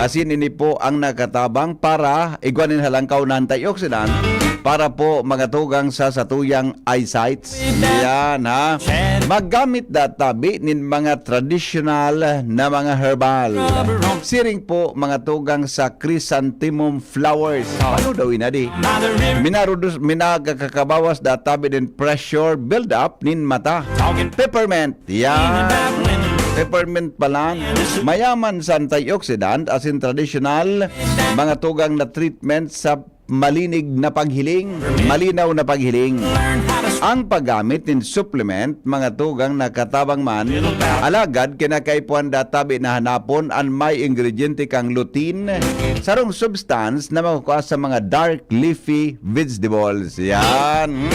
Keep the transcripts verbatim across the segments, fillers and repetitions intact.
Asin ini po ang nakatabang para igwa nin halangkaw na antioxidant para po makatugang sa satuyang eyesight. Yan, ha? Maggamit da tabi nin mga tradisyonal na mga herbal. Siring po, mga tugang sa chrysanthemum flowers. Ano daw inadi? Minarudus, minagkakakabawas da tabi nin pressure build-up nin mata. Peppermint. Yan. Peppermint pala. Mayaman sa antioxidant asin tradisyonal, mga tugang na treatment sa malinig na paghiling, malinaw na paghiling. Ang paggamit nin supplement, mga tugang na katabang man, alagad kinakaipuhan da tabi na hanapon an may ingrediente kang lutein, sarong substance na makukua sa mga dark leafy vegetables. Yan. Mm.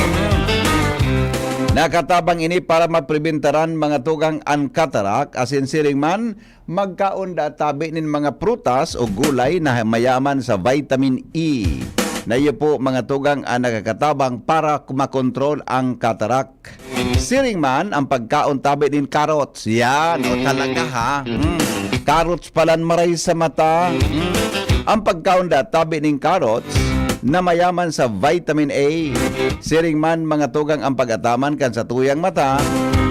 Nakatabang ini para mapribentaran, mga tugang, an cataract, asin siring man, magkaon da tabi nin mga prutas o gulay na mayaman sa vitamin E. Na iyo po, mga tugang, ang nakakatabang para makontrol ang cataract. Siring man ang pagkaon tabi nin carrots. Yan, o talaga ha. Mm. Carrots palan maray sa mata. Mm. Ang pagkaon da tabi nin carrots na mayaman sa vitamin A. Siring man, mga tugang, ang pag-ataman kan satuyang mata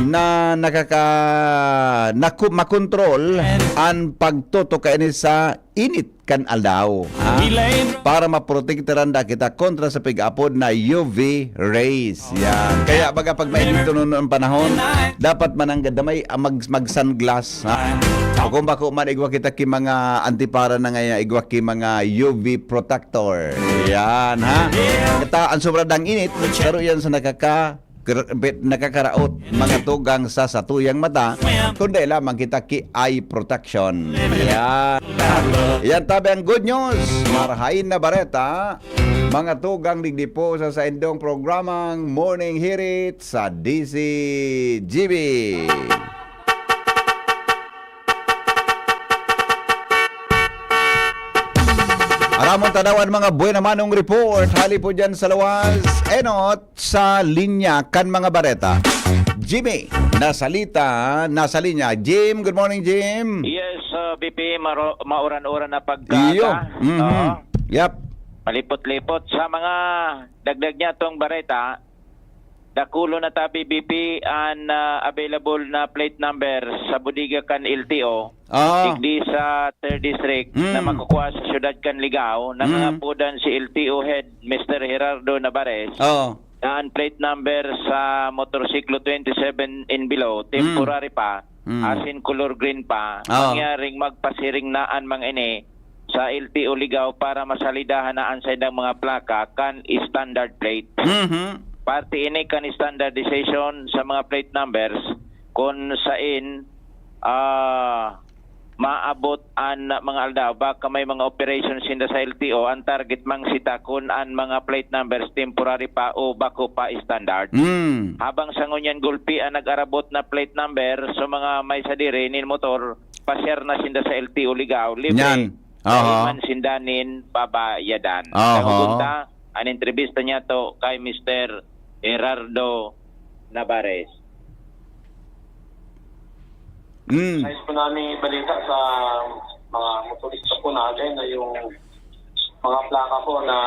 na nakaka-, naku-, makontrol an pagtutok kaini sa init kan aldaw, ha? Para maprotektaran da kita kontra sa pig-apod na U V rays. Yan. Kaya baga pag mainit tununo ang panahon, dapat mananggad na may, ah, mag-, mag-sunglass, ha? O kung bako man, igwa kita ki mga antipara na ngayon, igwa ki mga U V protector. Yan, ha? Kita, ang sobra dang init, pero yan sa nakaka-, gra-, bet-, nakakaraot, mga tugang sa satuyang mata, kundi lamang kita ki eye protection. Yan. Yan tabi ang good news. Marahain na bareta, mga tugang, digdi po sa saindong programang Morning Hirit sa D Z G B. Aramon tadawan mga buena manong report. Hali po dyan sa lawas. Enot sa linya kan mga bareta. Jimmy, nasalita, nasa linya. Jim, good morning, Jim. Yes, uh, B P, maro-, mauran-uran na pagkata. Iyo. Mhm. Oo. Yep. Malipot-lipot. Sa mga dagdag niya tong bareta, dakulo na tabi, B P, an, ah, available na plate number sa bodega kan L T O, Ah. digdi sa third District, Mm. na makukuha sa siyudad kan Ligao, na Mm. nangapodan si L T O Head Mister Gerardo Navarez, Oo. na an plate number sa motorsiklo twenty-seven in below, Mm. temporary pa, Mm. asin color green pa, Oo. mangyaring magpasiring na an mga ini sa L T O Ligao para masalidahan na an saindang mga plaka kan standard plate. Mhm. Parte ini kan standardization sa mga plate numbers kun sain, ah, maabot an mga aldaw. Baka may mga operation sinda sa L T O, ang target mangsita kun an mga plate numbers temporary pa o bako pa standard. Mm. Habang sa ngunyan gulpi an nag-arabot na plate number, so mga may sadiri nin motor, pasyar na sinda sa L T O Ligao, libre. Yan. Dai Aha. man sinda nin babayadan. Aha. Daogon ta an entrevista niya to kay Mister Gerardo Navarez. Mm. Nais po namin balita sa mga motorista po natin na yung mga plaka po na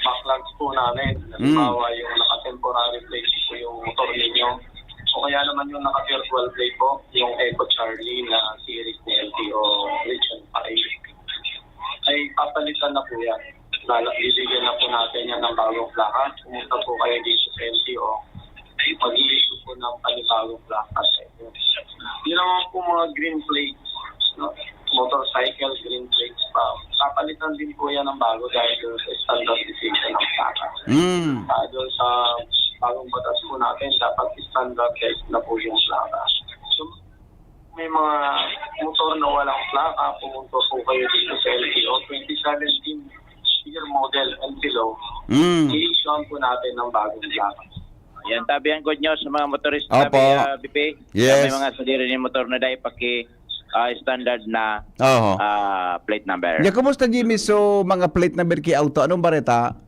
backlogs po namin. Mm. Halimbawa, yung naka-temporary plate po yung motor ninyo. O kaya naman yung naka-virtual plate po, yung Eco Charlie na series ni L T O Region five. Ay papalitan na po yan. Lala-, bibigyan na po natin yan ng bagong plaka. Pumunta po kayo dito sa L T O. Ay mag-i-issue po ng panibagong plaka sa inyo. Yun naman po mga green plates, no? Motorcycle, green plates pa. Papalitan din po yan ng bago dahil doon sa standardization ng plaka. Mm. Ah, doon sa bagong batas po natin, dapat standardized na po yung plaka. So, may mga motor na walang plaka, pumunta po kayo dito sa L T O, twenty seventeen year model and below. Mm. I-issuean po natin ng bagong plaka. Yan, tabi ang good news sa mga motorista, Opo. tabi, ah, B P. Yes. May mga sadiri ni motor na dai paki, ah, standard na, Oho. ah, plate number. Ya, kumusta, Jimmy? So, mga plate number ki auto, anong bareta?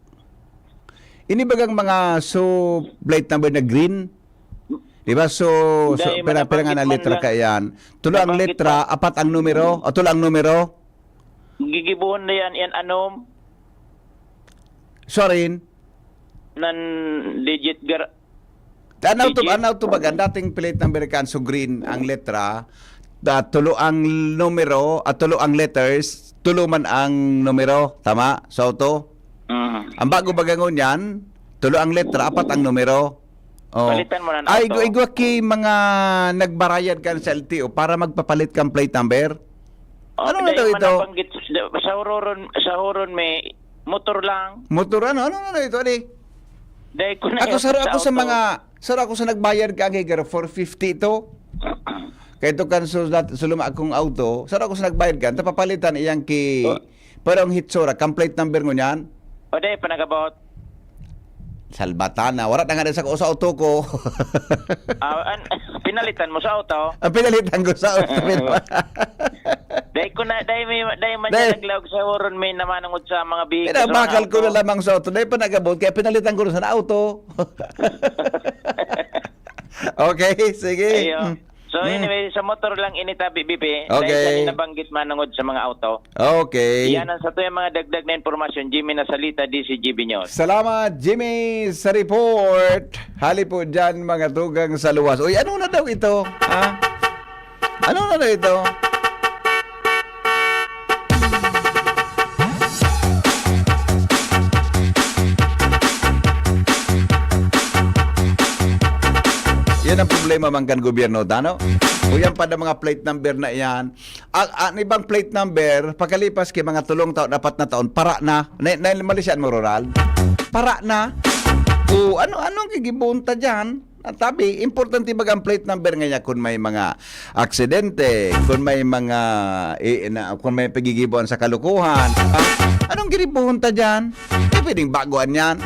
Ini bagang mga, so, plate number na green? Di ba? So, so Dahil pira, pira nga nabanggit na man letra lang. Kaiyan? Tulo ang Nabanggit letra, na. Apat ang numero. O, tulo ang numero. Gigibohon na yan, yan anom. Sorry. Nan digit gar-, Ano to, digit. Ano to baga? Dating plate number kan, so green ang letra. Da, tulo ang numero, at tulo ang letters, tulo man ang numero. Tama? So, to? Mhm. Ang bago baga ngunyan, tulo ang letra, apat ang numero. Oh. Palitan mo na ang Ay, auto. Igwa, igwa ki mga nagbarayad kan sa L T O para magpapalit kan plate number. Oh, Ano na dahil daw ito? Manabanggit sa huroron, sa huron may motor lang. Motor, ano? Ano na daw ito, ani? Dahil ko na Ako, yun saro sa ako sa auto. Mga, saro ako sa nagbayad ka, Giger, four fifty ito. Kaya ito kan sulat, suluma akong auto, saro ako sa nagbayad ka, tapapalitan iyang ki, Oh. Pero ang hitsura, kan plate number ngunyan? O, di, panagabot. Salbatana. Wala na nga rin sa, sa auto ko. Ah, an-, pinalitan mo sa auto? Ang pinalitan ko sa auto. Dahil ko na, dahil may, dahil man Dahil yan naglaog sa huron, may namanungod sa mga bihiklo sa mga Pinabakal ko auto. Na lamang sa auto. Dahil pa nagabot, kaya pinalitan ko na sa auto. Okay, sige. Ayun. Mm. So, Mm. anyway, sa motor lang ini tabi, Bibi. Okay. Dahil sa nabanggit manungod sa mga auto. Okay. Yan ang sa tuyang mga dagdag na impormasyon, Jimmy Nasalita, D C G B News. Salamat, Jimmy, sa report. Hali po dyan, mga tugang sa luwas. Uy, ano na daw ito? Ha? Ano na daw ito? Yan ang problema man kan gobyerno, tano? O yan pa na mga plate number na yan. Ang, ang ibang plate number, pagkalipas kay mga tulong taon, apat na taon, para na. Na, na, mali siya, Moral. Para na. O ano, anong gigibuon ta dyan? Ang tabi, importante baga ang plate number nga niya kung may mga aksidente, kung may mga, eh, na, kung may pagigibuan sa kalukuhan. Ah, anong giribuhon ta dyan? Eh, pwedeng bagoan yan.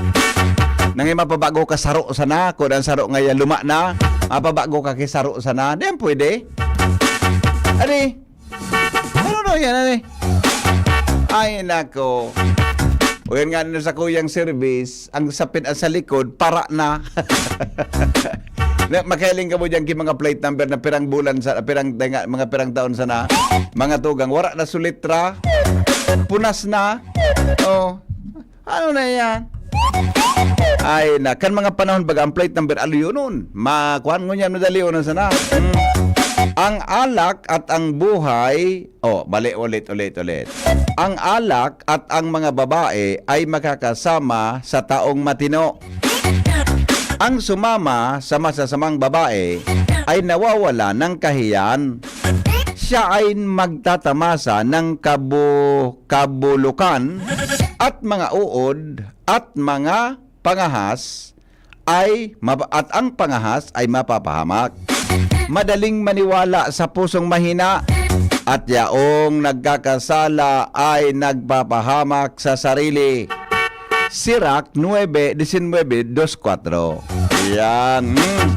Nang mapabago ka saro sana, kung ang saro nga yan luma na, mapabago ka kay saro sana. Di yan pwede. Adi, ano na yan, adi? Ay, nako. O yan nga na sa kuyang service, ang sapin, ang sa likod, para na. Na, makahiling ka mo dyan ki mga plate number na pirang bulan sa, pirang, tenga, mga pirang taon sana, mga tugang, wara na sulitra, punas na. Oh. Ano na yan? Ay, na, kan mga panahon baga ang plate number aluyonon. Makuan ngunyan, madali na sana. Hmm. Ang alak at ang buhay, oh, bali, ulit, ulit, ulit. Ang alak at ang mga babae ay makakasama sa taong matino. Ang sumama sa masasamang babae ay nawawala ng kahiyan. Siya ay magtatamasa ng kabu-, kabulukan at mga uod at mga pangahas ay mapa-, at ang pangahas ay mapapahamak. Madaling maniwala sa pusong mahina at yaong nagkakasala ay nagpapahamak sa sarili. Sirach nuebe disinnuebe, dos kuatro. Yan. Mm.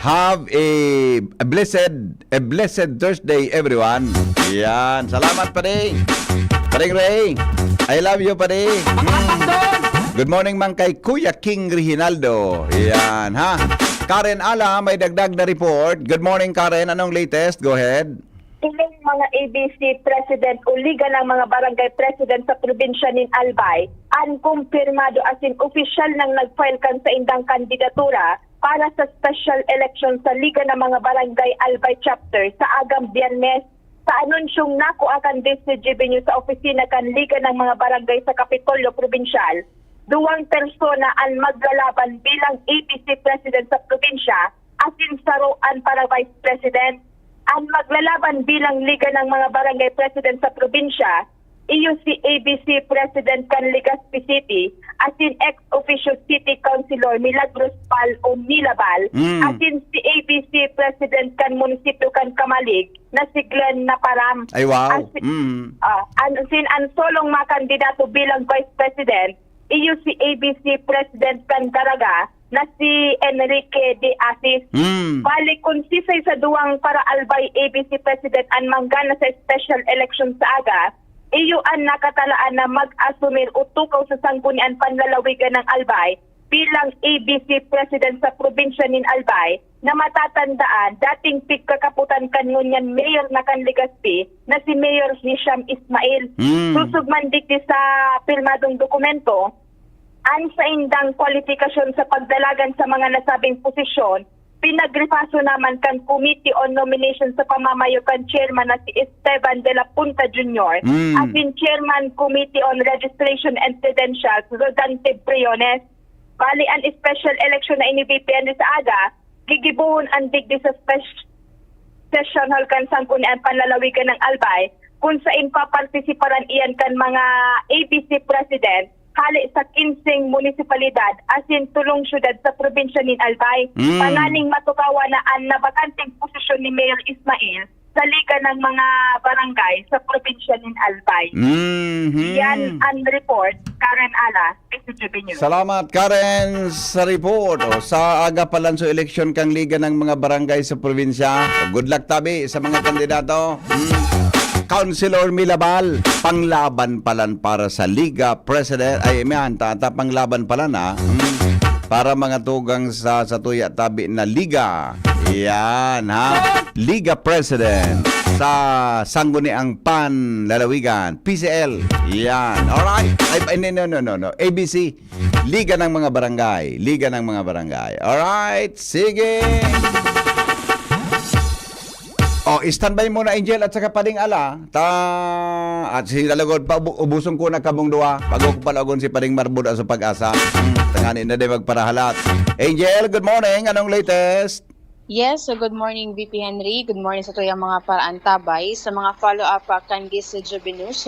Have a, a blessed, a blessed Thursday, everyone. Yan. Salamat, pare. Paring Ray, I love you, pare. Mm. Good morning man kay Kuya King Reginaldo. Yan, ha? Karen Ala, may dagdag na report. Good morning, Karen. Anong latest? Go ahead. Ining mga A B C President o Liga ng mga Barangay President sa probinsya nin Albay, an kumpirmado asin opisyal nang nag-file kan saindang kandidatura para sa special election sa Liga ng mga Barangay Albay Chapter sa agang Biyernes. Sa anunsyong nakua kan D C G B News sa opisina kan Liga ng mga Barangay sa Kapitolyo Probinsyal, duwang persona an maglalaban bilang A B C President sa probinsya, asin saro an para Vice President. An maglalaban bilang Liga ng mga Barangay President sa probinsya, iyo si A B C President kan Legazpi City, asin ex officio City Councilor Milagros Pal o Milabal, Mm. asin si A B C President kan munisipyo kan Camalig na si Glenn Naparam. Ay, wow. Asi-, Mm. ah, an-, asin an solong makandidato bilang Vice President, iyo si A B C President kan Caraga na si Enrique de Asis. Mm. Bali, kun sisay sa duwang para Albay A B C President an manggana sa special election sa aga, iyo an nakatalaan na mag-asumir o tukaw sa Sangguniang Panlalawigan ng Albay bilang A B C President sa probinsya nin Albay, na matatandaan, dating pigkakaputan kan ngunyan mayor na kan Legazpi na si Mayor Hisham Ismail. Mm. Susog man digdi sa pirmadong dokumento, an saindang kwalifikasyon sa pagdalagan sa mga nasabing posisyon, pinagrepaso naman kan Committee on Nomination sa pamamayo kan chairman na si Esteban de la Punta Junior, Mm. asin Chairman Committee on Registration and Credentials, Rodante Briones. Bali, an special election na ini, V P N, sa aga, gigibohon an digdi sa spes-, session hall kan Sangguniang Panlalawigan ng Albay, kung sain papartisiparan iyan kan mga A B C president hale sa kinseng munisipalidad asin tolong syudad sa probinsya nin Albay. Mm. Tanganing matukawan na an nabakanteng posisyon ni Mayor Ismail sa Liga ng mga Barangay sa probinsya nin Albay. Mhm. Yan ang report, Karen Alas, S C G B News. Salamat, Karen, sa report. O, sa aga pa lang sa eleksyon kang Liga ng mga Barangay sa probinsya. Good luck, tabi, sa mga kandidato. Mm. Councilor Milabal, panglaban palan para sa Liga President. Ay, man, tata, panglaban palan, ha? Mm. Para mga tugang sa, sa tuya tabi na Liga. Yan, ha? Liga President sa Sangguniang Panlalawigan, P C L. Yan. Alright. Ay, ay, no, no, no, no, no. A B C, Liga ng mga Barangay. Liga ng mga Barangay. Alright. Sige. O, standby muna, Angel, at saka Pading Ala. Ta, at si Lalagod, pa, ubu-, ubuson ko na kamong duwa. Bago ko palagon si Pading Marbud sa Pag-asa. Hmm, tangani na din magparahalat. Angel, good morning. Anong latest? Yes, so good morning, V P Henry. Good morning sa tuyang mga paraantabay. Sa mga follow-up, ah, kan Gis Juvenus,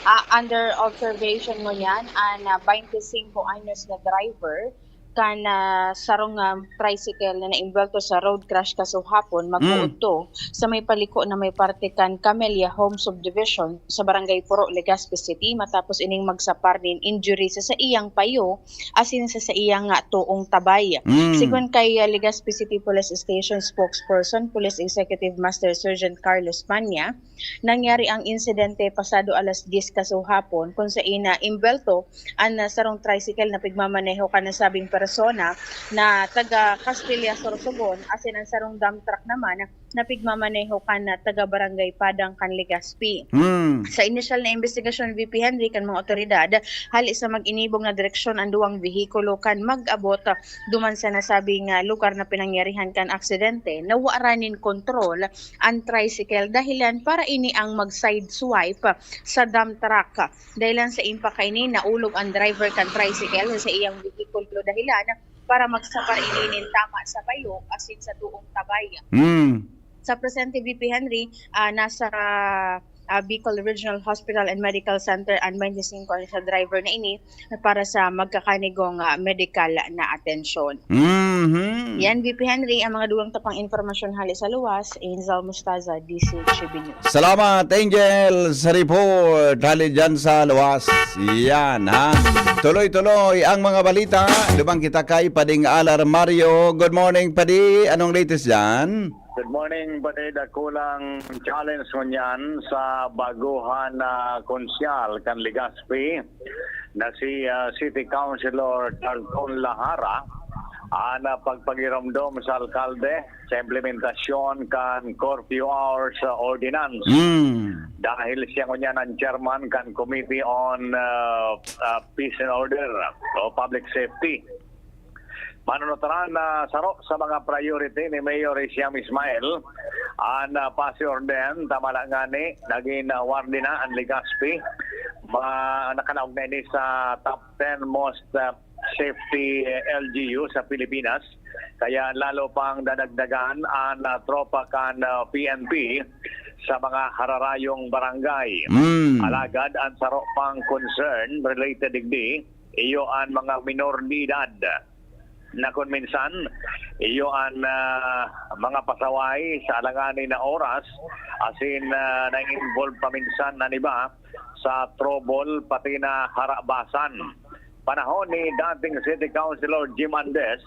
ah, under observation ngunyan an, ah, twenty-five anyos na driver kan, ah, sarong, ah, tricycle na naimbwelto sa road crash kasuhapon, mag-uudto sa may paliko na may parte kan Camellia Home Subdivision sa Barangay Puro, Legazpi City, matapos ining magsapar nin injury sa saiyang payo asin sa saiyang, ah, toong tabay. Mm. Sigon kay, ah, Legazpi City Police Station Spokesperson, Police Executive Master Sergeant Carlos Pania, nangyari ang insidente pasado alas diyes kasuhapon, kung sain na imbwelto an, ah, sarong tricycle na pigmamaneho kan nasabing persona na taga Castilla, Sorsogon, asin ang sarong dump truck naman na pigmamaneho kan, ah, taga Barangay Padang kan Legazpi. Hmm. Sa inisyal na imbestigasyon, V P Henry, kan mga otoridad, hali sa mag-inibong na direksyon an duwang vehikulo kan mag-abot, ah, duman sa nasabing, ah, lugar na pinangyarihan kan aksidente, nawara nin kontrol an tricycle, dahilan para ini ang mag-sideswipe sa dump truck. Dahilan sa impact kaini, naulog ang driver kan tricycle sa iyang vehikulo, dahilan para magsapar ini nin tama sa payo asin sa toong tabay. Hmm. Sa presente, V P Henry, ah, nasa, ah, Bicol Regional Hospital and Medical Center an twenty-five anyos na driver na ini para sa magkakanigong, ah, medical na atensyon. Mhm. Yan, V P Henry, ang mga duwang tapang impormasyon hali sa luwas. Angel Mostaza, D C H B News. Salamat, Angel, sa report. Hali dyan sa luwas. Yan, ha? Tuloy-tuloy ang mga balita. Dumang kita kay Pading Alar Mario. Good morning, Padi. Anong latest dyan? Good morning, Padi. Dakulang challenge ngunyan sa baguhan na konsyal kan Legazpi na si, ah, City Councilor Charlton Lahara, an, ah, pagpagiromdom sa alkalde sa implementasyon kan curfew hours, ah, ordinance. Hmm. Dahil siya ngunyan ang chairman kan Committee on, ah, ah, Peace and Order o Public Safety. Manunutaran na saro sa mga priority ni Mayor Hisham Ismail an, ah, pasi orden, tama na ngani, naging, ah, wardi na an Legazpi. Ma-, nakanaog na ini sa top ten most, ah, safety, eh, L G U sa Pilipinas. Kaya lalo pang dadagdagan an, ah, tropa kan, ah, P N P sa mga hararayong barangay. Hmm. Alagad an saro pang concern related digdi, iyo an mga minor de edad na kun minsan iyo an, ah, mga pasaway sa alanganin na oras, asin, ah, nai-involve paminsan an iba sa trouble pati na harabasan. Panahon ni dating City Councilor Jim Andes,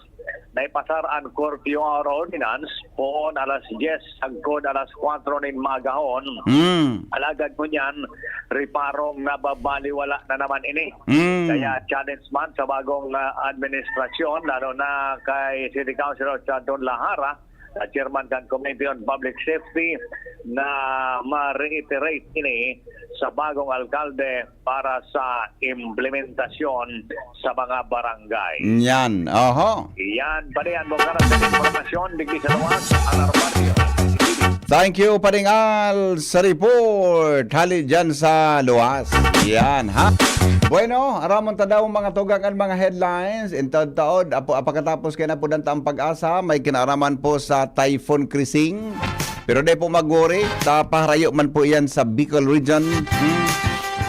naipasar an curfew or ordinance poon alas diyes sagkod alas kwatro nin maagahon. Hmm. Alagad ngunyan, reparong nababaliwala na naman ini. Hmm. Kaya challenge man sa bagong, ah, administrasyon, lalo na kay City Councilor Chadon Lahara, na chairman kan Committee on Public Safety, na ma-reiterate ini sa bagong alkalde para sa implementasyon sa mga barangay. Yan, oho. Yan, pare, ang lugar sa impormasyon, digdi sa luwas, Alarm Radio. Thank you, Paring Al, sa report. Hali dyan sa luwas. Yan, ha? Bueno, aramon ta daw mga tugang an mga headlines. Intaod-taod, apo, apakatapos kaya na po dan ta ang pag-asa, may kinaaraman po sa Typhoon Krising. Pero di po mag-worry, ta paharayo man po iyan sa Bicol region. Hmm.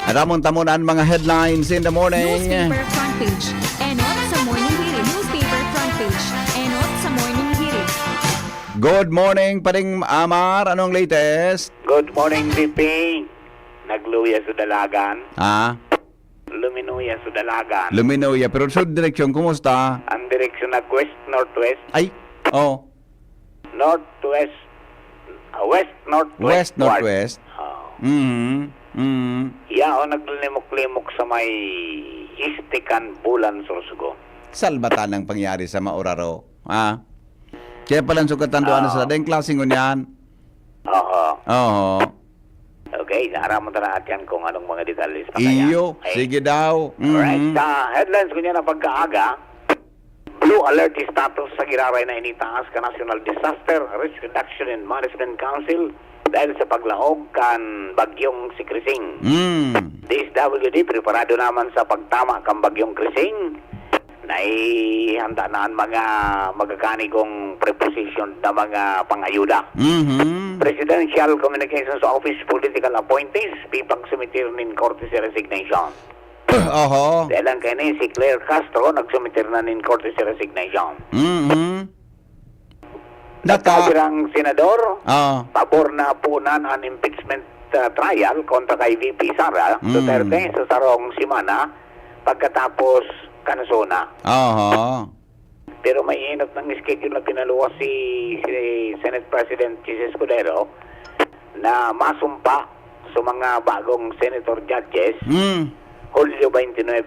Aramon ta muna an mga headlines in the morning. Newspaper front page. Enot sa Morning Hirit. Newspaper front page. Enot sa Morning Hirit. Good morning, Paring Amar. Anong latest? Good morning, D P. Nagluya sa dalagan. Ah, Luminuya sa dalagan. Luminuya. Pero sa direksyon, kumusta? Ang direksyon nag-west-northwest. Ay, oh. Northwest, ah, west-northwest. West-northwest. Oh. Mm, mm. Yaon naglimok-limok sa may istikan bulan Sorsogon. Salbatan ang pangyari sa Mauraro. Ah. Kaya pala ang sugatan doon Oo. sa dayong klase ngunyan. Oo. Oo. Okay, naaraman ta na atyan kung anong mga detalye sa kaya. Iyo, Okay. sige daw. Alright, Mhm. sa headlines ko niya na pagkaaga, blue alert status sa giraray na initaas ka National Disaster Risk Reduction and Management Council dahil sa paglaog kan bagyong si Krising. Mm. D S W D preparado naman sa pagtama kan bagyong Krising. Naihanda na an mga magkakanigong preposition na mga pangayuda. Mhm. Presidential Communications Office political appointees, pipagsumitir nin korte si resignation. Oho. Dahil lang kaini, si Claire Castro, nagsumitir na nin korte si resignation. Mhm. Nata- Nagkabirang senador, Ah. pabor na punan an impeachment, ah, trial kontra kay V P Sara Mm. Duterte sa sarong semana pagkatapos kan SONA. Oho. Pero may inot ng schedule na pinaluwas si, si Senate President Chiz Escudero na masumpa sa mga bagong senator judges, Mm. Hulyo twenty-nine,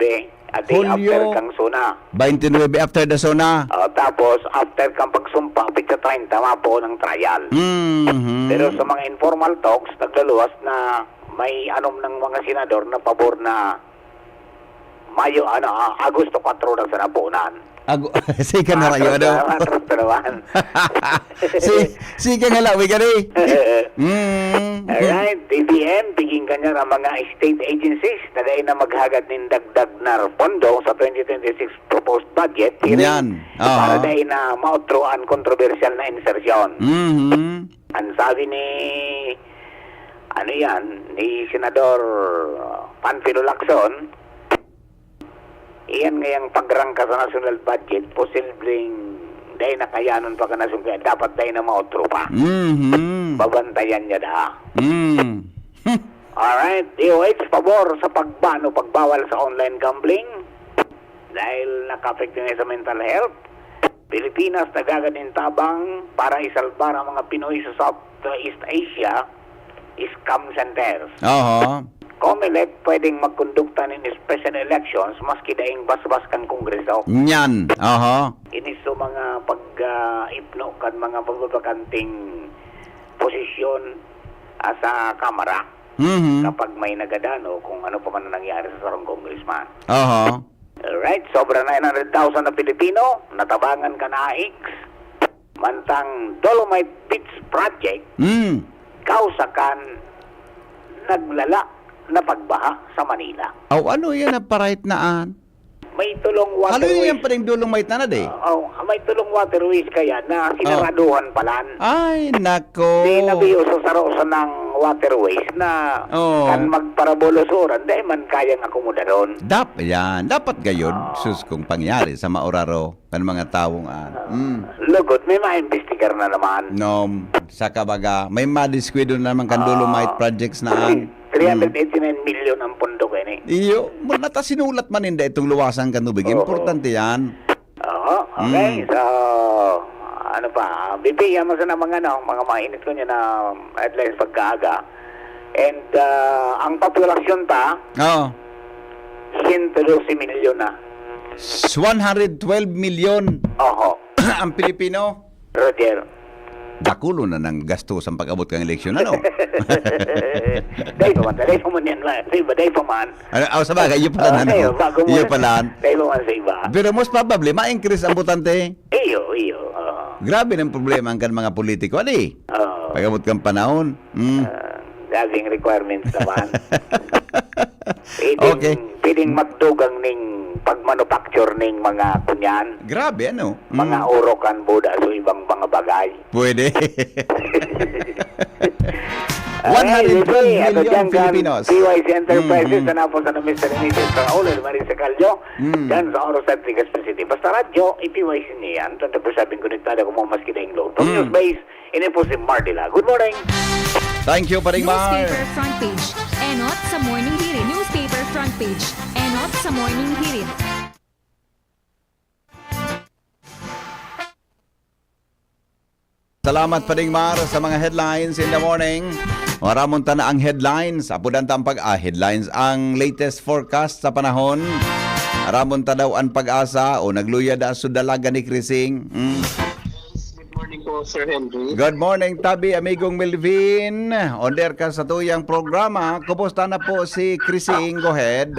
a day Hulyo after kang SONA. twenty-nine after the SONA. O, tapos, after kang pagsumpa, petsa treinta, mapuon ang trial. Mhm. Pero sa mga informal talks, naglaluwas na may anom ng mga senador na pabor na Mayo, ano, ah, Agosto kwatro lang sa napunan. Ago-, sige ka na rayo, Matras ano? na naman, matras na naman. Si-, sige nga lang, wika ni. Mm. Alright, B B M, piging kanya ang mga state agencies na dai na maghagad nin dagdag na pondo sa twenty twenty-six proposed budget hearing Yan. para Aha. dai na maotro ang kontrobersyal na insertion. Mhm. Ang sabi ni, ano yan, ni Senador Panfilo Lacson, iyan ngayang pagrangka sa national budget, posibleng dai na kayanon pa ka nasyon, kaya dapat dai na maotro pa. Mhm. Babantayan niya da. Mm. Alright, D O H pabor sa pagbano, pagbawal sa online gambling dahil nakaapekto niya sa mental health. Pilipinas nagagad nin tabang para isalbar ang mga Pinoy sa Southeast Asia scam centers. Oho. Comelec pwedeng magkondukta nin special elections maski daing basbas kan Kongreso. Nyan. Oho. Ini sa mga pag, ah, ipno kan mga magbabakanting posisyon, ah, sa Kamara Mhm. kapag may nagadano kung ano pa man ang nangyari sa sarong congressman. Oho. Alright, sobra nine hundred thousand na Pilipino natabangan kan AICS. Mantang Dolomite Beach Project, Mm. kausakan naglala na pagbaha sa Manila. Aw, ano yan na parait na an? May tulong Haloy waterways. yan pa rin Dolomite na na, di? Oo, may tulong waterways kaya na Oh. sinaraduhan palan. Ay, nako. Di nabiyo sa saro sa nang waterways na Oo. kan magparabolosoran, di man kayang akomodaron. Dap-, yan. Dapat gayon, Oo. sus, kung pangyari sa mauraro, kan mga tawong, ah, mm. Lugod, may maimbestigar na naman. No, sa kabaga, may madiskwidon na naman kan Oo. Dolomite projects na an. Three hundred eighty-nine million ang pondo kaini. Iyo, mula ta sinulat man ninda itong luwasan kan tubig. Oo. Importante yan. Oo, okay. Mm. So, Ano pa? B P, yan mo sana mga, ano, mga mainit ko niya na headlines pagkaaga. And ah, ang populasyon ta, Oo. siyento dose milyon na. S- one hundred twelve million Oho, ang Pilipino. Roger. Dakulo na nang gastos ang pag-abot kang eleksyon, ano? Dahil pa man, dahil pa man yan, ma. Sa iba, dahil pa man. Ano, oh, sa bagay, iyo pala na, Ah, iyo, no? bago mo Iyo yan. pala. Dahil pa man sa iba. Pero mas probably, ma-increase ang botante. Iyo, iyo. ah. Grabe ng problema ang kan mga politiko, ali. Ah, Pag-abot kang panahon. Mm. ah, daging requirements naman. Pwedeng, Okay. pwedeng magdugang ning pag-manufacture ning mga kunyan, Grabe, ano? Mm. mga urokan, buda, so ibang mga bagay. Pwede. Ay, one hundred twelve hindi, ano million dyan, kan Filipinos. P Y C Enterprises, Mhm. sa napos na Mister Misis Paolo, Maris Caldo, Mm. dyan sa Oros at Legazpi City. Basta radyo, i-P Y C niyan, twenty-four seven konektado kamo maski daing log. From Mm. News Base, ini po si Mardila. Good morning! Thank you, Paring Mar. Newspaper front page. Enot sa Morning Hirit. Newspaper front page. Enot sa Morning Hirit. Salamat, Paring Mar, sa mga headlines in the morning. Maramon ta na ang headlines. Apudan ta ang pag, ah, headlines. Ang latest forecast sa panahon. Aramon ta daw ang pag-asa o nagluya da sa dalaga ni Krising. Mm. Good morning po, Sir Henry. Good morning, Tabi, amigong Melvin. Onder ka sa tuyang programa. Kumusta na po si Krising? Go ahead.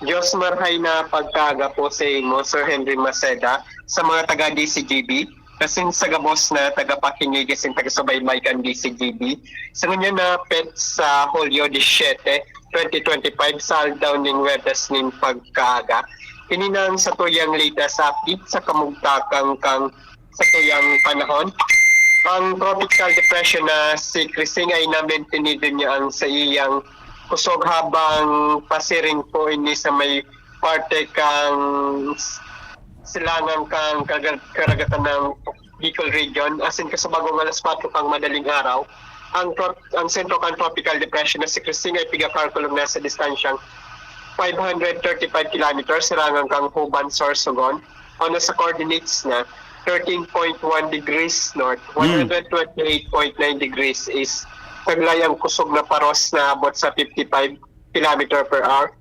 Diyos marhay na pagkaaga po sa imo, Sir Henry Maceda, sa mga taga D C G B, kasin sa gabos na tagapakinig, kasin taga-subaybay kan D C G B. Sa ngunyan na pet sa Hulyo disiyete, twenty twenty-five, sa aldaw ning Webes ning pagkaaga. Ini na ang satuyang latest update sa kamugtakan kan satuyang panahon. Ang tropical depression na si Krising ay namentinido niya ang sa iyang kusog habang pasiring po ini sa may parte kang silangan kang kaga- karagatan ng Bicol Region, asin kasabagong alas kwatro kang madaling araw. Ang, tro- ang sentro kang tropical depression na si Krising ay pigakalkulong na sa distansyang five hundred thirty-five kilometers, silangan kang Huban, Sorsogon, o nasa coordinates na thirteen point one degrees north, one hundred twenty-eight point nine degrees east. Taglay ang kusog na paros na abot sa fifty-five kilometer per hour.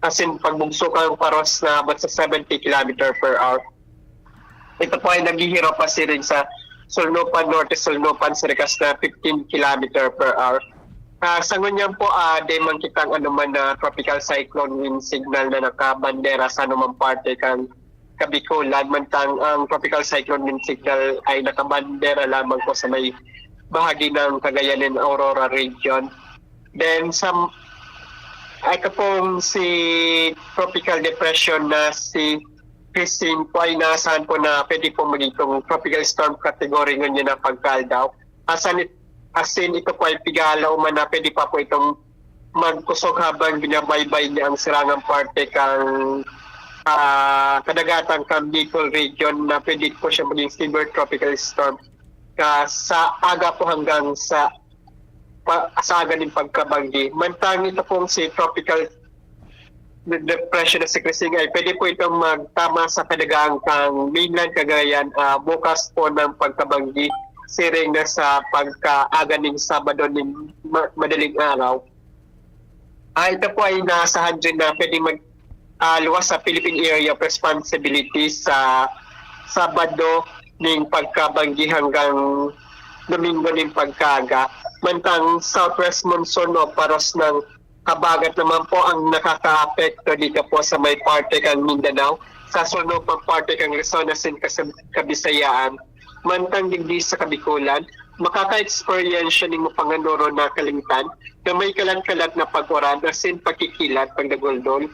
Asin pagbugsok ang paros na abot sa seventy kilometer per hour. Ito po ay naghihiraw pasiring sa Sulnupan, Norte Sulnupan, sa rikas na fifteen kilometer per hour. Ah, sa ngunyan po, ah, di man kitang anuman na tropical cyclone wind signal na nakabandera sa anumang parte kan Kabikulan, mantang ang tropical cyclone wind signal ay nakabandera lamang po sa may bahagi ng Cagayan and Aurora region. Then, sa ito pong si tropical depression na si Christine po ay inaasahan po na pwede po maging itong tropical storm category ngunyan na pagkaaldaw. Asan it- asin ito po ay pigala uman na pwede pa po itong magkusog habang binabaybay niya ang sirangang parte kang ah, kadagatan kang Bicol region na pwede po siya maging severe tropical storm ka sa aga po hanggang sa pa, sa aga ng pagkabanggi. Mantang ito pong si tropical depression na si Christine ay pwede po itong magtama sa kadagatan kang mainland Cagayan ah, bukas po ng pagkabanggi siring na sa pagkaaga ng Sabado ng ma- madaling araw. Ah, ito po ay inaasahan din na pwedeng mag ah, luwas sa Philippine Area of Responsibility sa Sabado ning pagkabanggi hanggang Domingo ning pagkaaga. Mantang southwest monsoon o paros ng habagat naman po ang nakakaapekto dito po sa may parte kang Mindanao, sa sulnupang parte kang Luzon asin kas- Kabisayaan. Mantang digdi sa Kabikulan, makaka-experience siya ning mapanganoro na kalingtan na may kalat-kalat na pag-uran asin pagkikilat, pagdaguldol.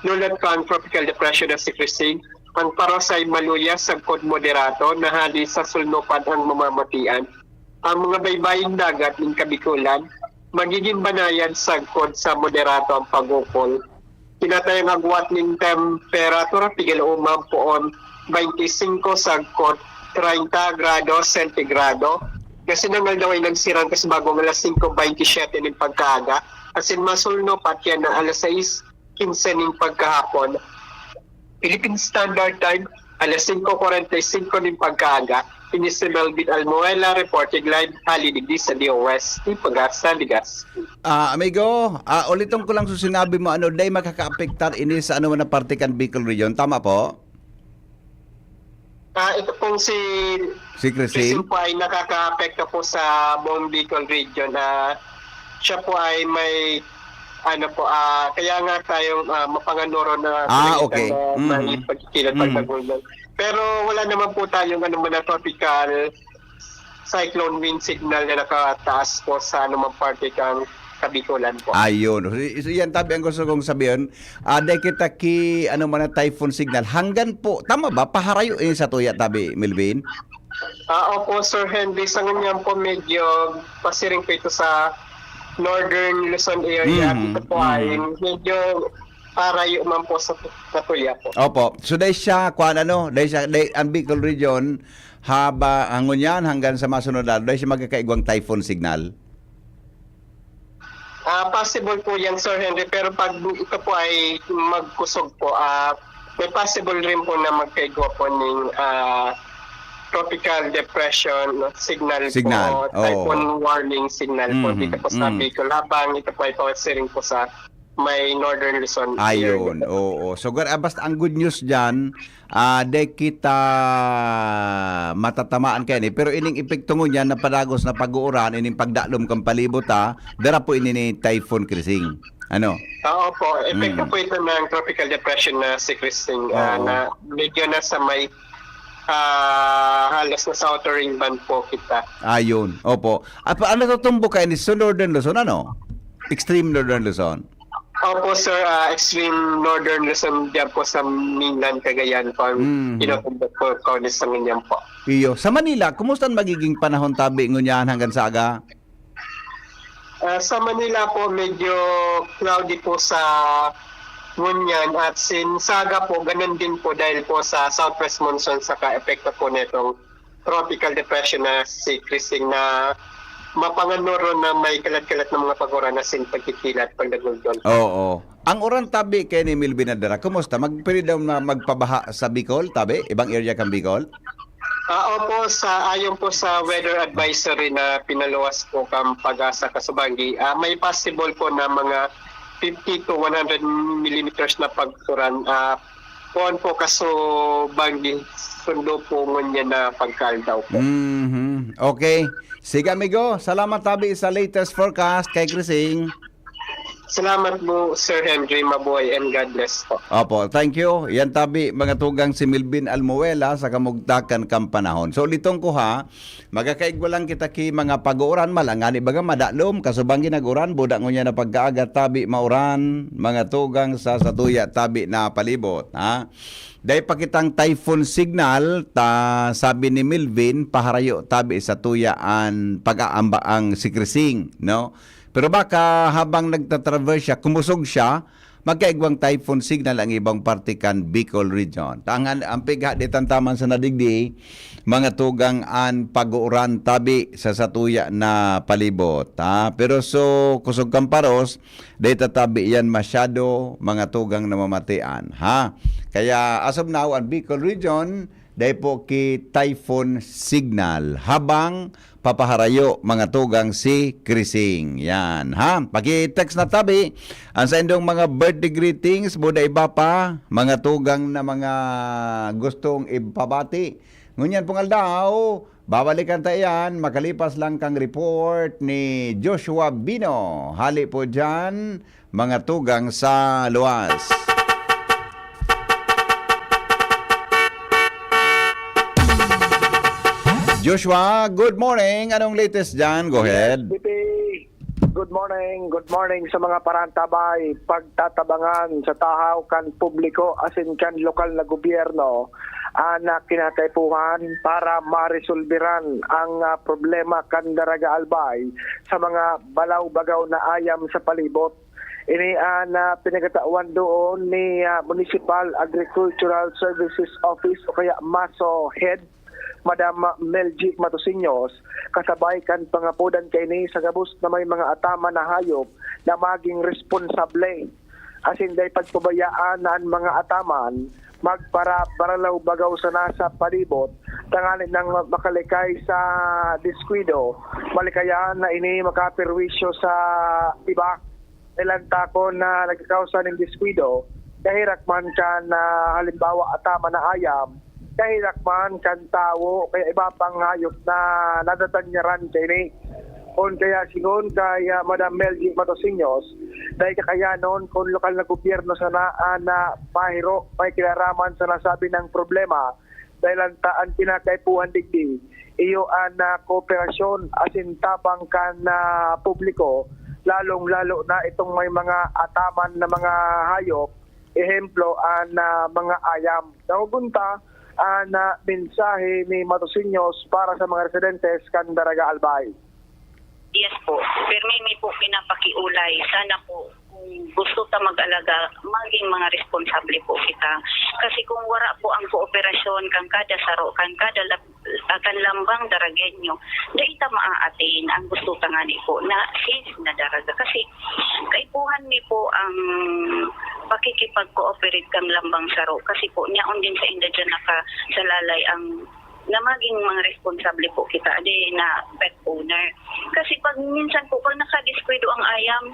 Lulat pa ang tropical depression na si Christine. Ang paros ay maluya sagkod moderato na hali sa sulnupan ang mamamatian. Ang mga baybaying dagat ning Kabikulan, magiging banayan sagkod sa moderato ang pag-ukol. Kinatayang agwat nin temperatura pigil uman poon twenty-five sagkod treinta grado sentigrado. Kasi nangaldaw ay nagsirang kas bagong alas singko bentisiete nin pagkaaga. Asin masulno pa tiyan na alas sais kinse nin pagkahapon. Philippine Standard Time, Alas singko kwarenta y singko nin pagkaaga, ini si Melvin Almuela, reporting live, hali digdi sa D O S, Pagasa, Legazpi. Ah, amigo, ah, uliton ko lang sa sinabi mo, ano, day makakaapektar ini sa ano man na parte kan Bicol Region. Tama po? Ah, ito pong si Si Crising? Crising po ay nakakaapekto po sa buong Bicol Region. Ah, siya po ay may, ano po, ah, kaya nga tayong ah, mapanganoro na Ah, pinalitan okay. na Mhm. may pagkikilat Mhm. pagkagulong. Pero wala naman po tayong ano man na tropical cyclone wind signal na nakataas po sa anumang parte kang Kabikolan po. Ayun. So, so, yan tabi ang gusto kong sabihin. Ah, dai kita ki, ano man na typhoon signal. Hanggan po, tama ba? Paharayo ini sa tuya tabi, Melvin? Ah, opo, Sir Henry, sa ngunyan po medyo pasiring po ito sa Northern Luzon area. Mhm, Ito po ay medyo parayo man po sa, sa tuya po. Opo. So, dahil siya, kuan ano, dahil siya, dahil ang Bicol Region, haba, ang ngunyan hanggang sa masunod na, dahil siya magkakaigwang typhoon signal. Ah, possible po yan, Sir Henry, pero pag ito po ay magkusog po, ah, may possible rin po na magkaigwa po ng ah, tropical depression signal, Signal, po, typhoon oo. Warning Signal po Mhm, dito po sa mhm. Bicol, habang ito po ay pasiring po sa may Northern Luzon Ayun, area. Oo. So, gar- ah, basta ang good news dyan, ah, de kita matatamaan kayo ni. Pero ining epekto ngunyan na padagos na pag-uuran, ining pagdalom kan palibot ha, dara po ini ni Typhoon Crising. Ano? Oo po, epekto Mm. po ito ng tropical depression na si Crising, ah, Oo. na medyo nasa may ah, halos nasa outer ring band po kita. Ayun, opo. At pa- ano to tumbok kayo ni so Northern Luzon, ano? Extreme Northern Luzon. Opo, sir, ah, extreme Northern Luzon dyan po sa mainland Cagayan po. Mhm. Tinutumbok po, po ni sa ngunyan po. Iyo. Sa Manila, kumusta ang magiging panahon tabi ngunyan hanggang sa aga? Ah, sa Manila po, medyo cloudy po sa ngunyan at sin saga po, ganun din po dahil po sa southwest monsoon saka epekto po nitong tropical depression na si Crising na mapanganoro na may kalat-kalat na mga pag-uran na sin pagkikilat, pagdagulgol. Oo. Ang uran tabi kay ni Melvin Adara, kumusta? Magpili daw na magpabaha sa Bicol, tabi? Ibang area kang Bicol? Ah, opo, sa ayon po sa weather advisory na pinaluwas po kang Pag-asa Kasubanggi, ah, may possible po na mga fifty to one hundred millimeters na pag-uran. Ah, kuwan po, Kasubanggi, sundo po ngunyan na pagkaaldaw po. Mhm. Okay. Sige, amigo. Salamat tabi sa latest forecast kay Crising. Salamat po, Sir Henry. Mabuhay and God bless po. Opo, thank you. Yan tabi, mga tugang, si Melvin Almuela sa kamugtakan kan panahon. So, litong ko ha, magkakaigwa lang kita ki mga pag-uuran, malangani baga madalom, kasubang ginag-uran, buda ngunyan na pagkaaga tabi, mauran, mga tugang sa satuya tabi na palibot, ha? Dai pa kitang typhoon signal, ta sabi ni Melvin, paharayo tabi sa tuya an pag-aamba ang si Crising, no? Pero baka habang nagtatraverse siya, kumusog siya, magkaigwang typhoon signal ang ibang parte kan Bicol Region. Tangan, ang pigha di tantaman sa nadigdi, mga tugang an pag-uuran tabi sa satuya na palibot. Ha? Pero so, kusog kan paros, di tatabi yan masyado, mga tugang na mamatian. Ha? Kaya as of now, ang Bicol Region, dai po ki typhoon signal habang papaharayo mga tugang si Crising. Yan, ha? Paki-text na tabi ang sa indong mga birthday greetings, buda iba pa, mga tugang na mga gustong ipabati. Ngunyan pong aldaw, babalikan ta iyan makalipas lang kang report ni Joshua Bino. Hali po dyan, mga tugang sa luwas. Joshua, good morning. Anong latest dyan? Go ahead. Yes, P P. Good morning. Good morning sa mga parantabay. Pagtatabangan sa tahaw kan publiko asin kan lokal na gobyerno an kinakaipuhan para maresolbiran ang ah, problema kan Daraga Albay sa mga balaw-bagaw na ayam sa palibot. Ini an ah, pinagatawan doon ni ah, Municipal Agricultural Services Office o kaya MASO Head, Madam Melgy Matosinhos, kasabay kan pangapodan kaini sa gabos na may mga ataman na hayop na maging responsable. asin dai pagpabayaan na an mga ataman magparabaralaw-bagaw sana sa palibot, tanganing nang makalikay sa diskuido, malikayan na ini makaperwisyo sa iba. Ilang takon na nagkakausa nin diskuido, kaherak man kan, ah, halimbawa, ataman na ayam, kaherak man kan tawo, kaya iba pang hayop na nadadanyaran kaini. Kun kaya, sigon kay, ah, Madam Melgie Matosiños, dai kakayanon kun lokal na gobyerno sana an, ah, mahiro, may kinaraman sa nasabi nang problema, dahil ang ta-, ang kinakaipuhan digdi, iyo an, ah, kooperasyon asin tabang kan, ah, publiko, lalong-lalo na itong may mga ataman na mga hayop, ehemplo, an, ah, mga ayam. Nahugunta, an, ah, mensahe ni Matosiños para sa mga residentes kan Daraga Albay. Yes po. Permi mi po pinapakiulay. Sana po, kung gusto ta mag-alaga, maging mga responsable po kita. Kasi kung wara po ang kooperasyon kan kada saro, kan kada lab-, ah, kan lambang Daragenyo, dai ta maaatin ang gusto ta ngani po na safe na Daraga. Kasi kaipuhan mi po ang pakikipag-cooperate kan lambang saro. Kasi po, nyaon din sa inda dyan nakasalalay ang na maging mga responsable po kita, di na pet owner. Kasi pag minsan po, pag nakadiskuido ang ayam,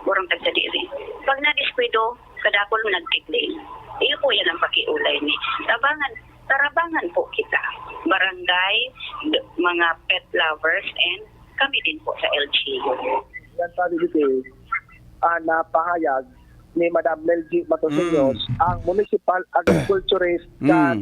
warang tagsadiri. Pag nadiskuido, kadakol nagtiklin. Iyo po yan ang pakiulay ni. Tabangan, tarabangan po kita. Barangay, d-, mga pet lovers, and kami din po sa L G U. Yan sabi dito, ah, na pahayag ni Madam Melgie Matosiños, Mm. ang municipal agriculturist Mm. kan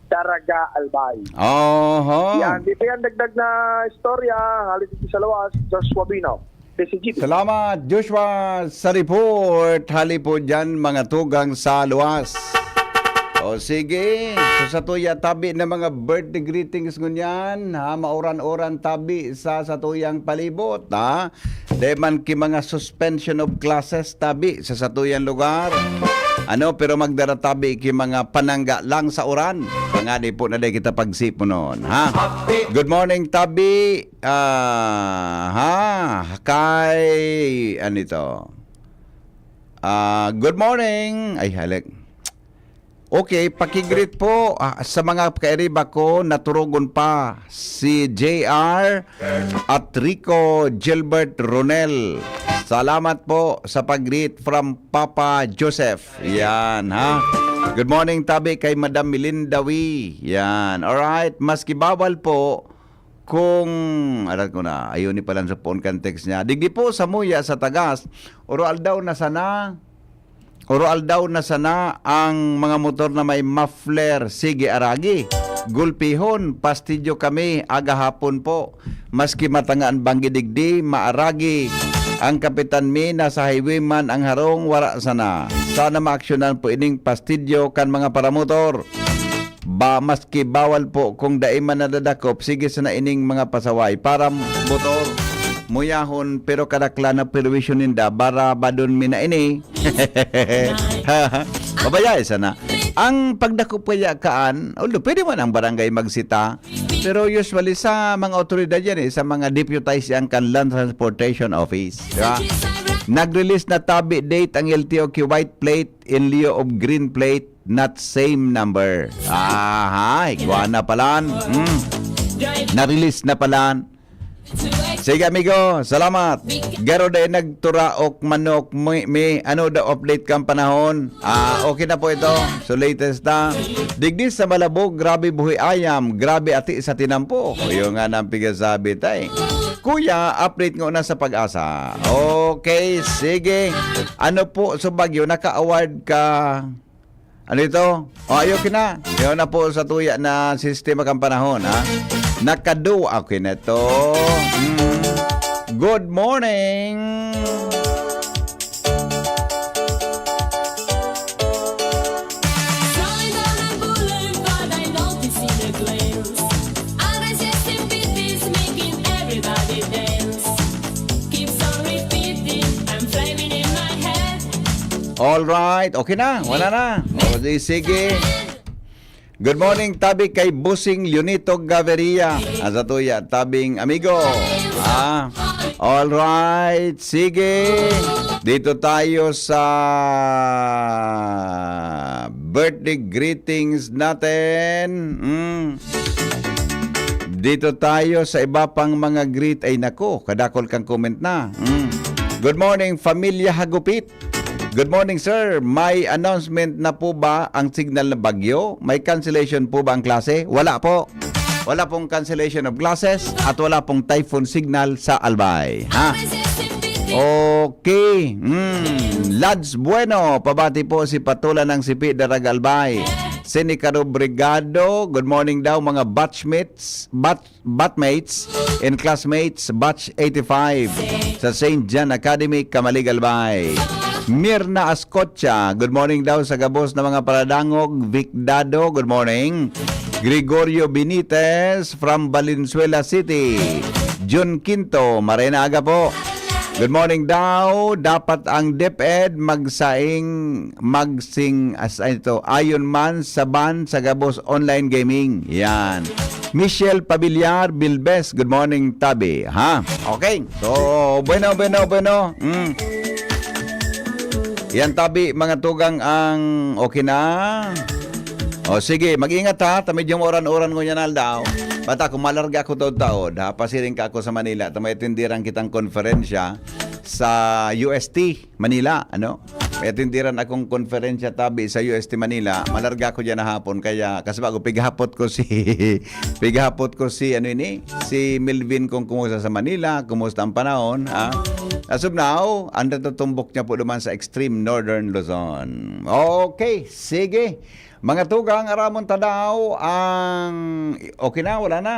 Daraga Albay. Oho. Yan, dito yan dagdag na istorya, hali dito sa luwas, Joshua Bino, D C G B. Salamat, Joshua, sa report. Hali po dyan, mga tugang sa luwas. O sige, so sa tuya tabi na mga birthday greetings ngunyan, ha, mauran-uran tabi sa satuyang palibot, ha. Dai man ki mga suspension of classes tabi sa satuyang lugar. Ano, pero magdara tabi ki mga panangga lang sa uran. Ngani po na dai kita pagsiponon, ha? Good morning, tabi. Ah, ha? Kay, ano ito? Ah, good morning. Ay, halik. Okay, pakigreet po, ah, sa mga kairiba ko, naturogon pa si J R at Rico Gilbert Ronel. Salamat po sa pag-greet from Papa Joseph. Yan, ha? Good morning, tabi kay Madam Melinda Wee. Yan. Alright, maski bawal po kung, alam ko na, ayun ni palan sa phone kan text niya. Digdi po sa Muya, sa Tagas, oro aldaw na sana, oro aldaw na sana ang mga motor na may muffler, sige aragi. Gulpihon, pastidyo kami, aga hapon po. Maski matanga an banggi digdi, maaragi. Ang kapitan mi, nasa highway man ang harong, wara sana. Sana maaksyonan po ining pastidyo kan mga paramotor. Ba, maski bawal po, kung dai man nadadakop, sige sana ining mga pasaway para motor. Muyahon, pero kadaklan na perwisyo ninda, barabadon mi na ini. Babayae sana. Ang pagdakop kaya kaan, although pwede man ang barangay magsita, pero usually sa mga otoridad yan eh, sa mga deputized yan kan Land Transportation Office. Di ba? Nag-release na tabi date ang L T O ki white plate in lieu of green plate, not same number. Aha, igwa na palan. Hmm. Na-release na palan. Sige, amigo, salamat. Garo dai nagturaok manok mi, mi, ano daw update kan panahon? Ah, okay na po ito. So, latest na. Digdi sa Malabog, grabe buhi ayam, grabe ati sa tinampo. O, yun nga nang pigasabi, tay. Kuya, update nga na sa Pag-asa. Okay, sige. Ano po sa Baguio, naka-award ka? Ano ito? O, ayok na. Yun na po sa tuya na sistema kan panahon, ha? Nakadu-, okay na to. Mm. Good morning! Slowing down the boulevard, I notice in a glance. Unresisting beat is making everybody dance. Keeps on repeating, I'm flaming in my head. All right, okay na, wala na. O, di, sige. Good morning, tabi kay Busing Leonito Gaviria. Asa tuya, tabing amigo. Ah, all right, sige. Dito tayo sa birthday greetings natin. Mm. Dito tayo sa iba pang mga greet. Ay nako, kadakol kang comment na. Mm. Good morning, Familia Hagupit. Good morning, sir. May announcement na po ba ang signal ng bagyo? May cancellation po ba ang klase? Wala po. Wala pong cancellation of classes at wala pong typhoon signal sa Albay. Ha? Okay. Mm. Lads Bueno, pabati po si Patula ng Sipi, Daraga, Albay. Seneca Obrigado, good morning daw mga batchmates, bat, batchmates and classmates, batch eighty-five sa Saint John Academy, Camalig, Albay. Mirna Ascocha, good morning daw sa gabos na mga paradangog. Vic Dado, good morning. Gregorio Benitez from Valenzuela City. Jun Quinto, maray na aga po. Good morning daw. Dapat ang DepEd magsaing, magsing, as, ano ito, ayon man sa ban sa gabos online gaming. Yan. Michelle Pabiliar Bilbes, good morning, Tabi. Ha? Okay. So, bueno, bueno, bueno. Mm. Yan, Tabi, mga tugang ang okay na. O sige, mag-ingat ha. Tamid yung uran-uran ngunyan na aldaw. Bata, kung malarga ako taod-taod, ha, pasiring ka ako sa Manila. Tamay tindiran kitang konferensya sa U S T Manila, ano? May atindiran akong konferensya, Tabi, sa U S T Manila. Malarga ako diyan na hapon, kaya kasi bago pighapot ko si pighapot ko si ano ini, si Melvin kung kumusta sa Manila, kumusta ang panahon, ha? As of now, ang natutumbok niya po naman sa extreme northern Luzon. Okay, sige. Mga tugang, aramon ta daw ang okay na, wala na.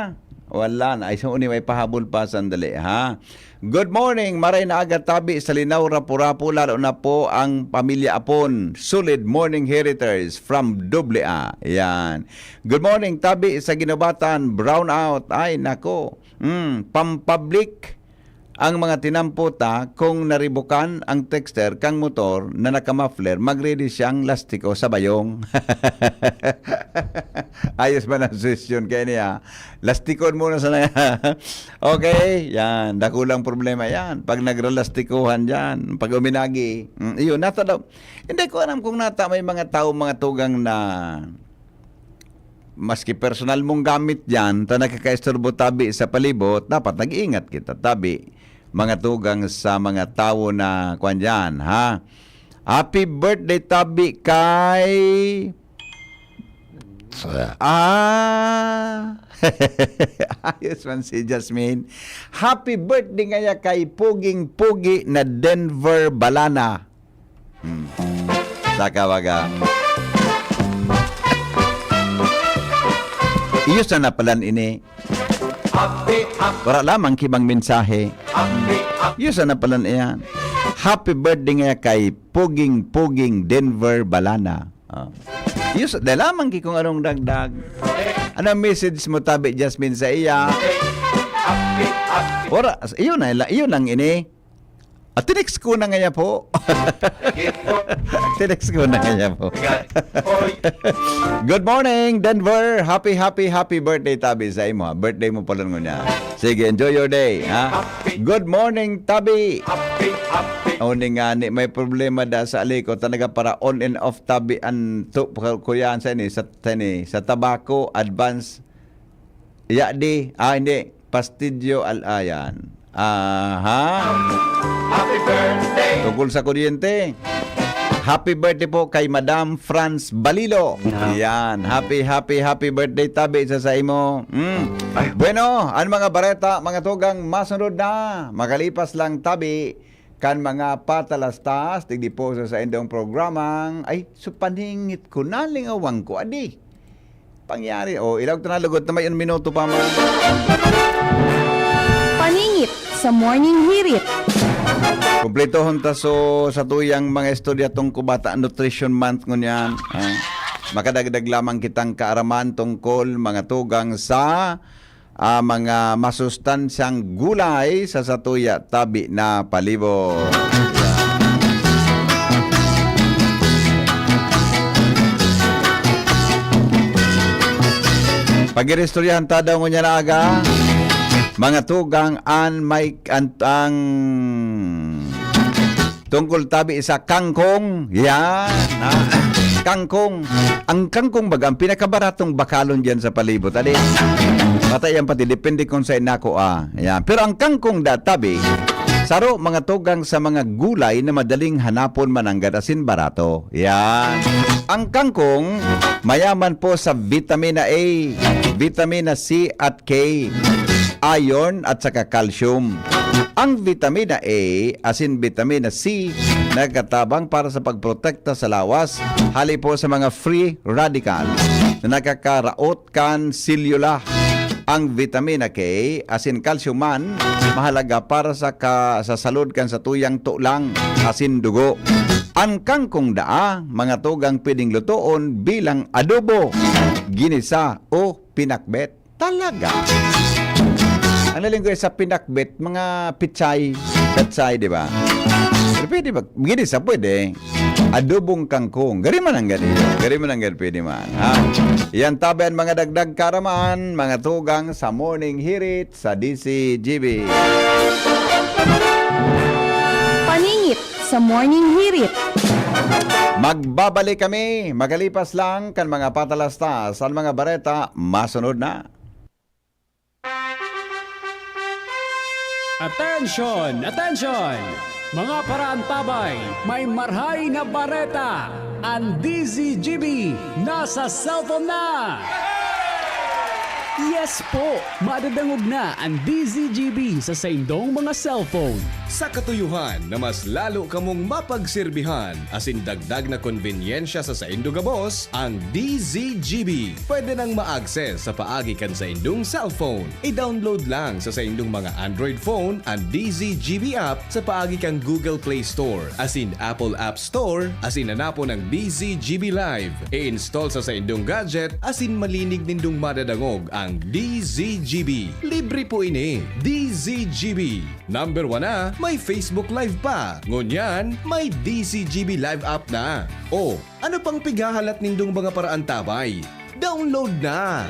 Wala na. Ay, so, uni, may pahabol pa, sandali, ha? Good morning, maray na aga, Tabi, sa Linao, Rapu-Rapu, lalo na po ang pamilya Apon. Solid morning, Heriters from Doble A. Yan. Good morning, Tabi, sa Ginobatan, brown out. Ay, nako. Mm, pampablik ang mga tinampo ta, kung naribukan ang texter kang motor na naka-muffler, mag-ready siyang lastiko sa bayong. Ayos man ang suggestion kayo niya. Lastikon muna sana yan. Okay, yan. Dakulang problema yan. Pag nagralastikuhan dyan, pag uminagi, mm, iyon, nata daw. Hindi ko alam kung nata may mga tao, mga tugang na maski personal mong gamit dyan, ta nakakaisturbo, Tabi, sa palibot, dapat nag-iingat kita, Tabi. Mga tugang sa mga tawo na, kwan dyan, ha? Happy birthday, Tabi, kay Ah! Ayos man si Jasmine. Happy birthday ngaya kay puging-pugi na Denver Balana. Hmm. Saka baga. Iyo sana palan ini. Wala lamang kibang mensahe. Iyo sana palan iyan. Happy birthday ngaya kay puging-puging Denver Balana. Oh. Iyo sa, dahil lamang ki kung anong dagdag. Anong message mo, Tabi Jasmine, sa iya? Ora, iyo na, la- iyo lang ini. At tinext ko na ngaya po. Tinext ko na ngaya po. Good morning, Denver. Happy, happy, happy birthday, Tabi, sa imo. Birthday mo pala ngunyan. Sige, enjoy your day, ha? Good morning, Tabi. Happy, happy. O, ni nga, ni, may problema da sa aliko. Talaga para on and off, Tabi, an to, kuyan sa ini, sa, sa ini, sa tabako, advance. Iya di, ah, hindi. Pastidyo al-ayan. Aha. Happy birthday. Tungkol sa kuryente. Happy birthday po kay Madam Franz Balilo. Yeah. Yan. Happy, happy, happy birthday, Tabi, sa sa imo. Mm. Ay. Bueno, ang mga bareta, mga tugang, masunod na. Makalipas lang, Tabi, kan mga patalastas, digdi po sa saindong programang, ay, so paningit ko, nalingawang ko, adi. Pangyari, o, ilaw ta na, lugod na may un minuto pa man. Paningit sa Morning Hirit. Kumpletohon ta so sa tuyang mga istorya tungkol bata, Nutrition Month ngunyan. Ah, makadagdag lamang kitang kaaraman tungkol mga tugang sa, ah, mga masustansyang gulay sa satuya tabi na palibot. Pag-iristoryahan ta daw ngunyan na aga, mga tugang an may an, ang Tungkol tabi sa kangkong. Yan. Ha? Kangkong. Ang kangkong baga, ang pinakabaratong bakalon diyan sa palibot. Adi, mata yan pati, depende kung saan nako, ah. Yan. Pero ang kangkong da, tabi, saro, mga tugang sa mga gulay na madaling hanapon, mananggad asin barato. Yan. Ang kangkong, mayaman po sa vitamina A, vitamina C at K, iron at saka calcium. Ang vitamina A asin vitamina C nagkatabang para sa pagprotekta sa lawas hali po sa mga free radical na nakakaraot kan selyula. Ang vitamina K asin calcium man mahalaga para sa ka-, sa salud kan satuyang tulang asin dugo. Ang kangkong daa, mga tugang, pwedeng lutoon bilang adobo, ginisa o pinakbet. Talaga. Ang nalinggoy sa pinakbet, mga pichay, pechay, di ba? Pero pwede ba? Ginisa, pwede. Adobong kangkong. Gari man ang gani. Gari man ang gani, pwede man. Ha? Yan tabi ang mga dagdag karaman, mga tugang sa Morning Hirit sa D C G B. Paningit sa Morning Hirit. Magbabalik kami, makalipas lang kan mga patalastas, ang mga bareta, masunod na. Attention! Attention! Mga paraantabay, may marhay na bareta! Ang D Z G B nasa cellphone na! Yes po! Madadangog na ang D Z G B sa saindong mga cellphone. Sa katuyohan na mas lalo kamong mapagserbihan asin dagdag na konbenyensya sa saindo gabos, ang D Z G B pwede nang ma-access sa paagi kan saindong cellphone. I-download lang sa saindong mga Android phone an D Z G B app sa paagi kan Google Play Store asin Apple App Store asin hanapon ang D Z G B Live. I-install sa saindong gadget asin malinig nindong madadangog ang D Z G B. Libre po ini. D Z G B. Number one na, may Facebook Live pa. Ngunyan, may D Z G B Live app na. O, ano pang pighahalat nindong mga paraantabay? Download na!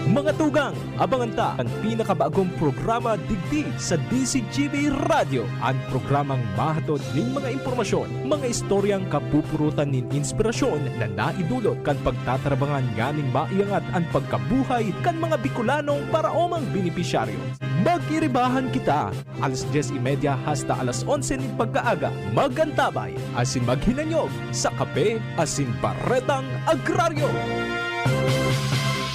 Mga tugang, abangan ta an pinakabagong programa digdi sa D Z G B Radyo, an programang mahatod nin mga impormasyon, mga istoryang kapupurutan nin inspirasyon na naidulot kan pagtatrabangan nganing maiangat an pagkabuhay kan mga Bicolanong paraomang benepisyaryo. Mag-iribahan kita! Alas dyes y media hasta alas onse nin pagkaaga, mag-antabay asin maghinanyog sa kape asin baretang agraryo.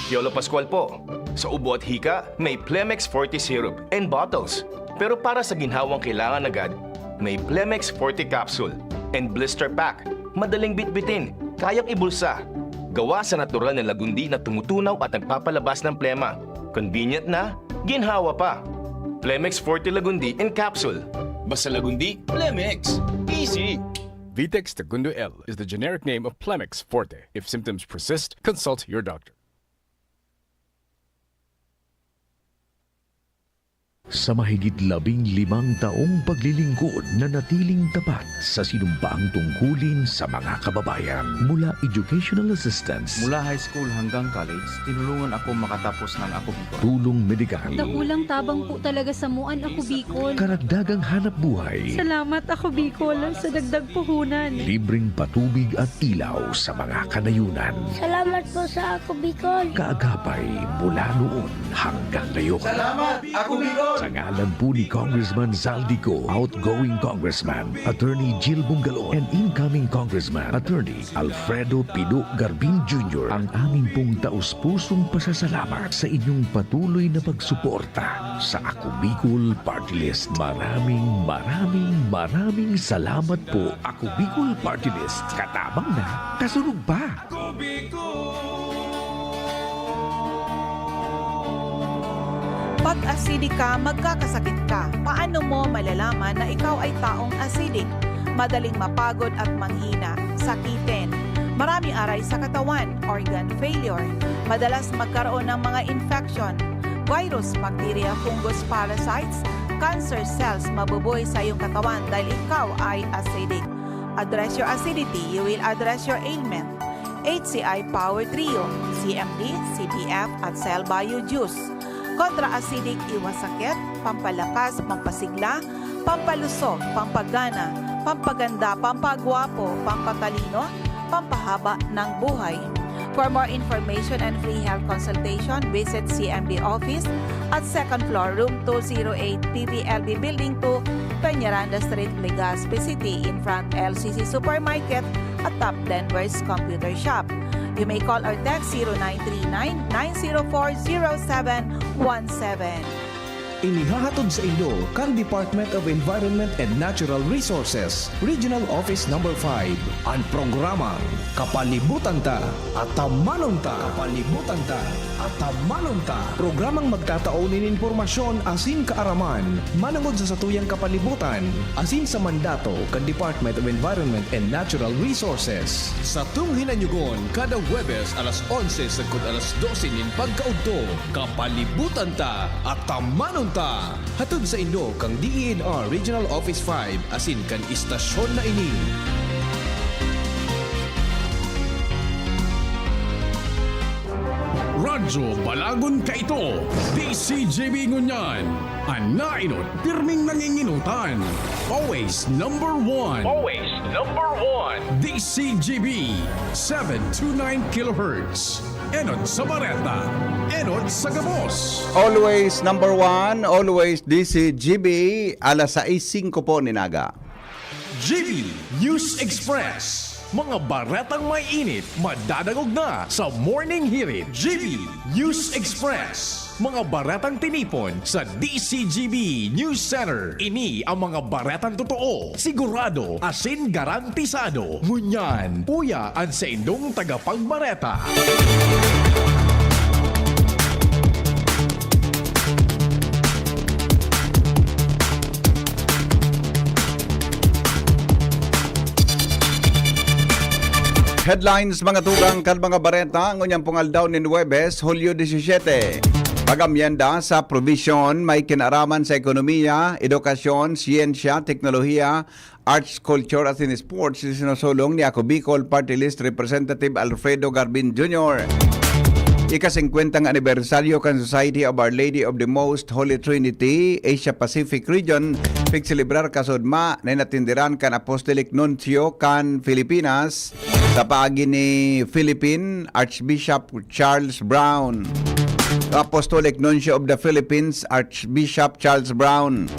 Piolo Pascual po. Sa ubo at hika, may Plemex Forte Syrup and Bottles. Pero para sa ginhawang kailangan agad, may Plemex Forte Capsule and Blister Pack. Madaling bitbitin, kayang ibulsa. Gawa sa natural na lagundi na tumutunaw at nagpapalabas ng plema. Convenient na, ginhawa pa. Plemex Forte Lagundi in capsule. Basta Lagundi, Plemex. Easy! Vitex Tagundo L is the generic name of Plemex Forte. If symptoms persist, consult your doctor. Sa mahigit labing limang taong paglilingkod, nanatiling tapat sa sinumpaang tungkulin sa mga kababayan. Mula educational assistance, Mula high school hanggang college, tinulungan ako makatapos ng Ako Bicol. Tulong medikal, Dakulang tabang po talaga samo an Ako Bicol. Karagdagang hanap buhay, Salamat Ako Bicol sa dagdag puhunan. Libreng patubig at ilaw sa mga kanayunan. Salamat po sa Ako Bicol. Kaagapay mula noon hanggang ngayon. Salamat, Ako Bicol! Sa ngalan po ni Congressman Zaldy Co, outgoing Congressman Attorney Jill Bungalon, and incoming Congressman Attorney Alfredo Pido Garbin Junior, ang amin pong taus-pusong pasasalamat sa inyong patuloy na pagsuporta sa Ako Bicol Party List. Maraming, maraming, maraming salamat po, Ako Bicol Party List. Katabang na, kasunod pa! Pag acidic ka, magkakasakit ka. Paano mo malalaman na ikaw ay taong acidic? Madaling mapagod at manghina, sakitin. Marami aray sa katawan, organ failure. Madalas magkaroon ng mga infection, virus, bacteria, fungus, parasites, cancer cells mabubuhay sa iyong katawan dahil ikaw ay acidic. Address your acidity, you will address your ailment. H C I Power Trio, C M D, C B F at Cell Bio Juice. Kontra acidic, iwas sakit, pampalakas, pampasigla, pampalusog, pampagana, pampaganda, pampagwapo, pampatalino, pampahaba ng buhay. For more information and free health consultation, visit C M B office at second floor, room two zero eight, P V L B Building two, Peñaranda Street, Legazpi City, in front L C C Supermarket at Top Denver's Computer Shop. You may call or text zero nine three nine, nine zero four, zero seven one seven. Inihahatod sa inyo kan Department of Environment and Natural Resources, Regional Office Number five, an programang Kapalibutan Ta, Atamanon Ta. Kapalibutan Ta, Atamanon Ta. Programang magtatao nin impormasyon asin kaaraman manongod sa satuyang kapalibutan asin sa mandato kan Department of Environment and Natural Resources. Satong hinanyugon kada Huwebes alas onse sagkod alas dose nin pagkaudto. Kapalibutan Ta, Atamanon Ta. Hatod sa inyo kan D E N R Regional Office five asin kan istasyon na ini. Radyo Balagon Kaito, D C G B ngunyan. An naenot, pirming nanginginutan. Always number one. Always number one. D C G B, seven two nine kilohertz. Enot sa bareta, enot sa gabos. Always number one, always D C G B, alas sais singko po nin aga. G B News Express. Mga baretang may init, madadangog na sa Morning Hirit. G B News Express. Mga baretang tinipon sa D C G B News Center. Ini ang mga baretang totoo, sigurado, asin garantisado. Ngunyan, uya an saindong tagapagbareta. Headlines, mga tugang, kan mga bareta, ngunyan pong aldaw nin Huwebes, Hulyo disisiete. Pag-amyenda sa probisyon may kinaaraman sa ekonomiya, edukasyon, siyensya, teknolohiya, arts, culture, asin sports, isinusulong ni Ako Bicol Party List Representative Alfredo Garbin Junior. Ika-singkwentang anibersaryo kan Society of Our Lady of the Most Holy Trinity Asia Pacific Region, pigselebrar kasudma na inatenderan kan Apostolic Nuncio kan Filipinas sa paagi ni Philippine Archbishop Charles Brown. Apostolic Nuncio of the Philippines, Archbishop Charles Brown.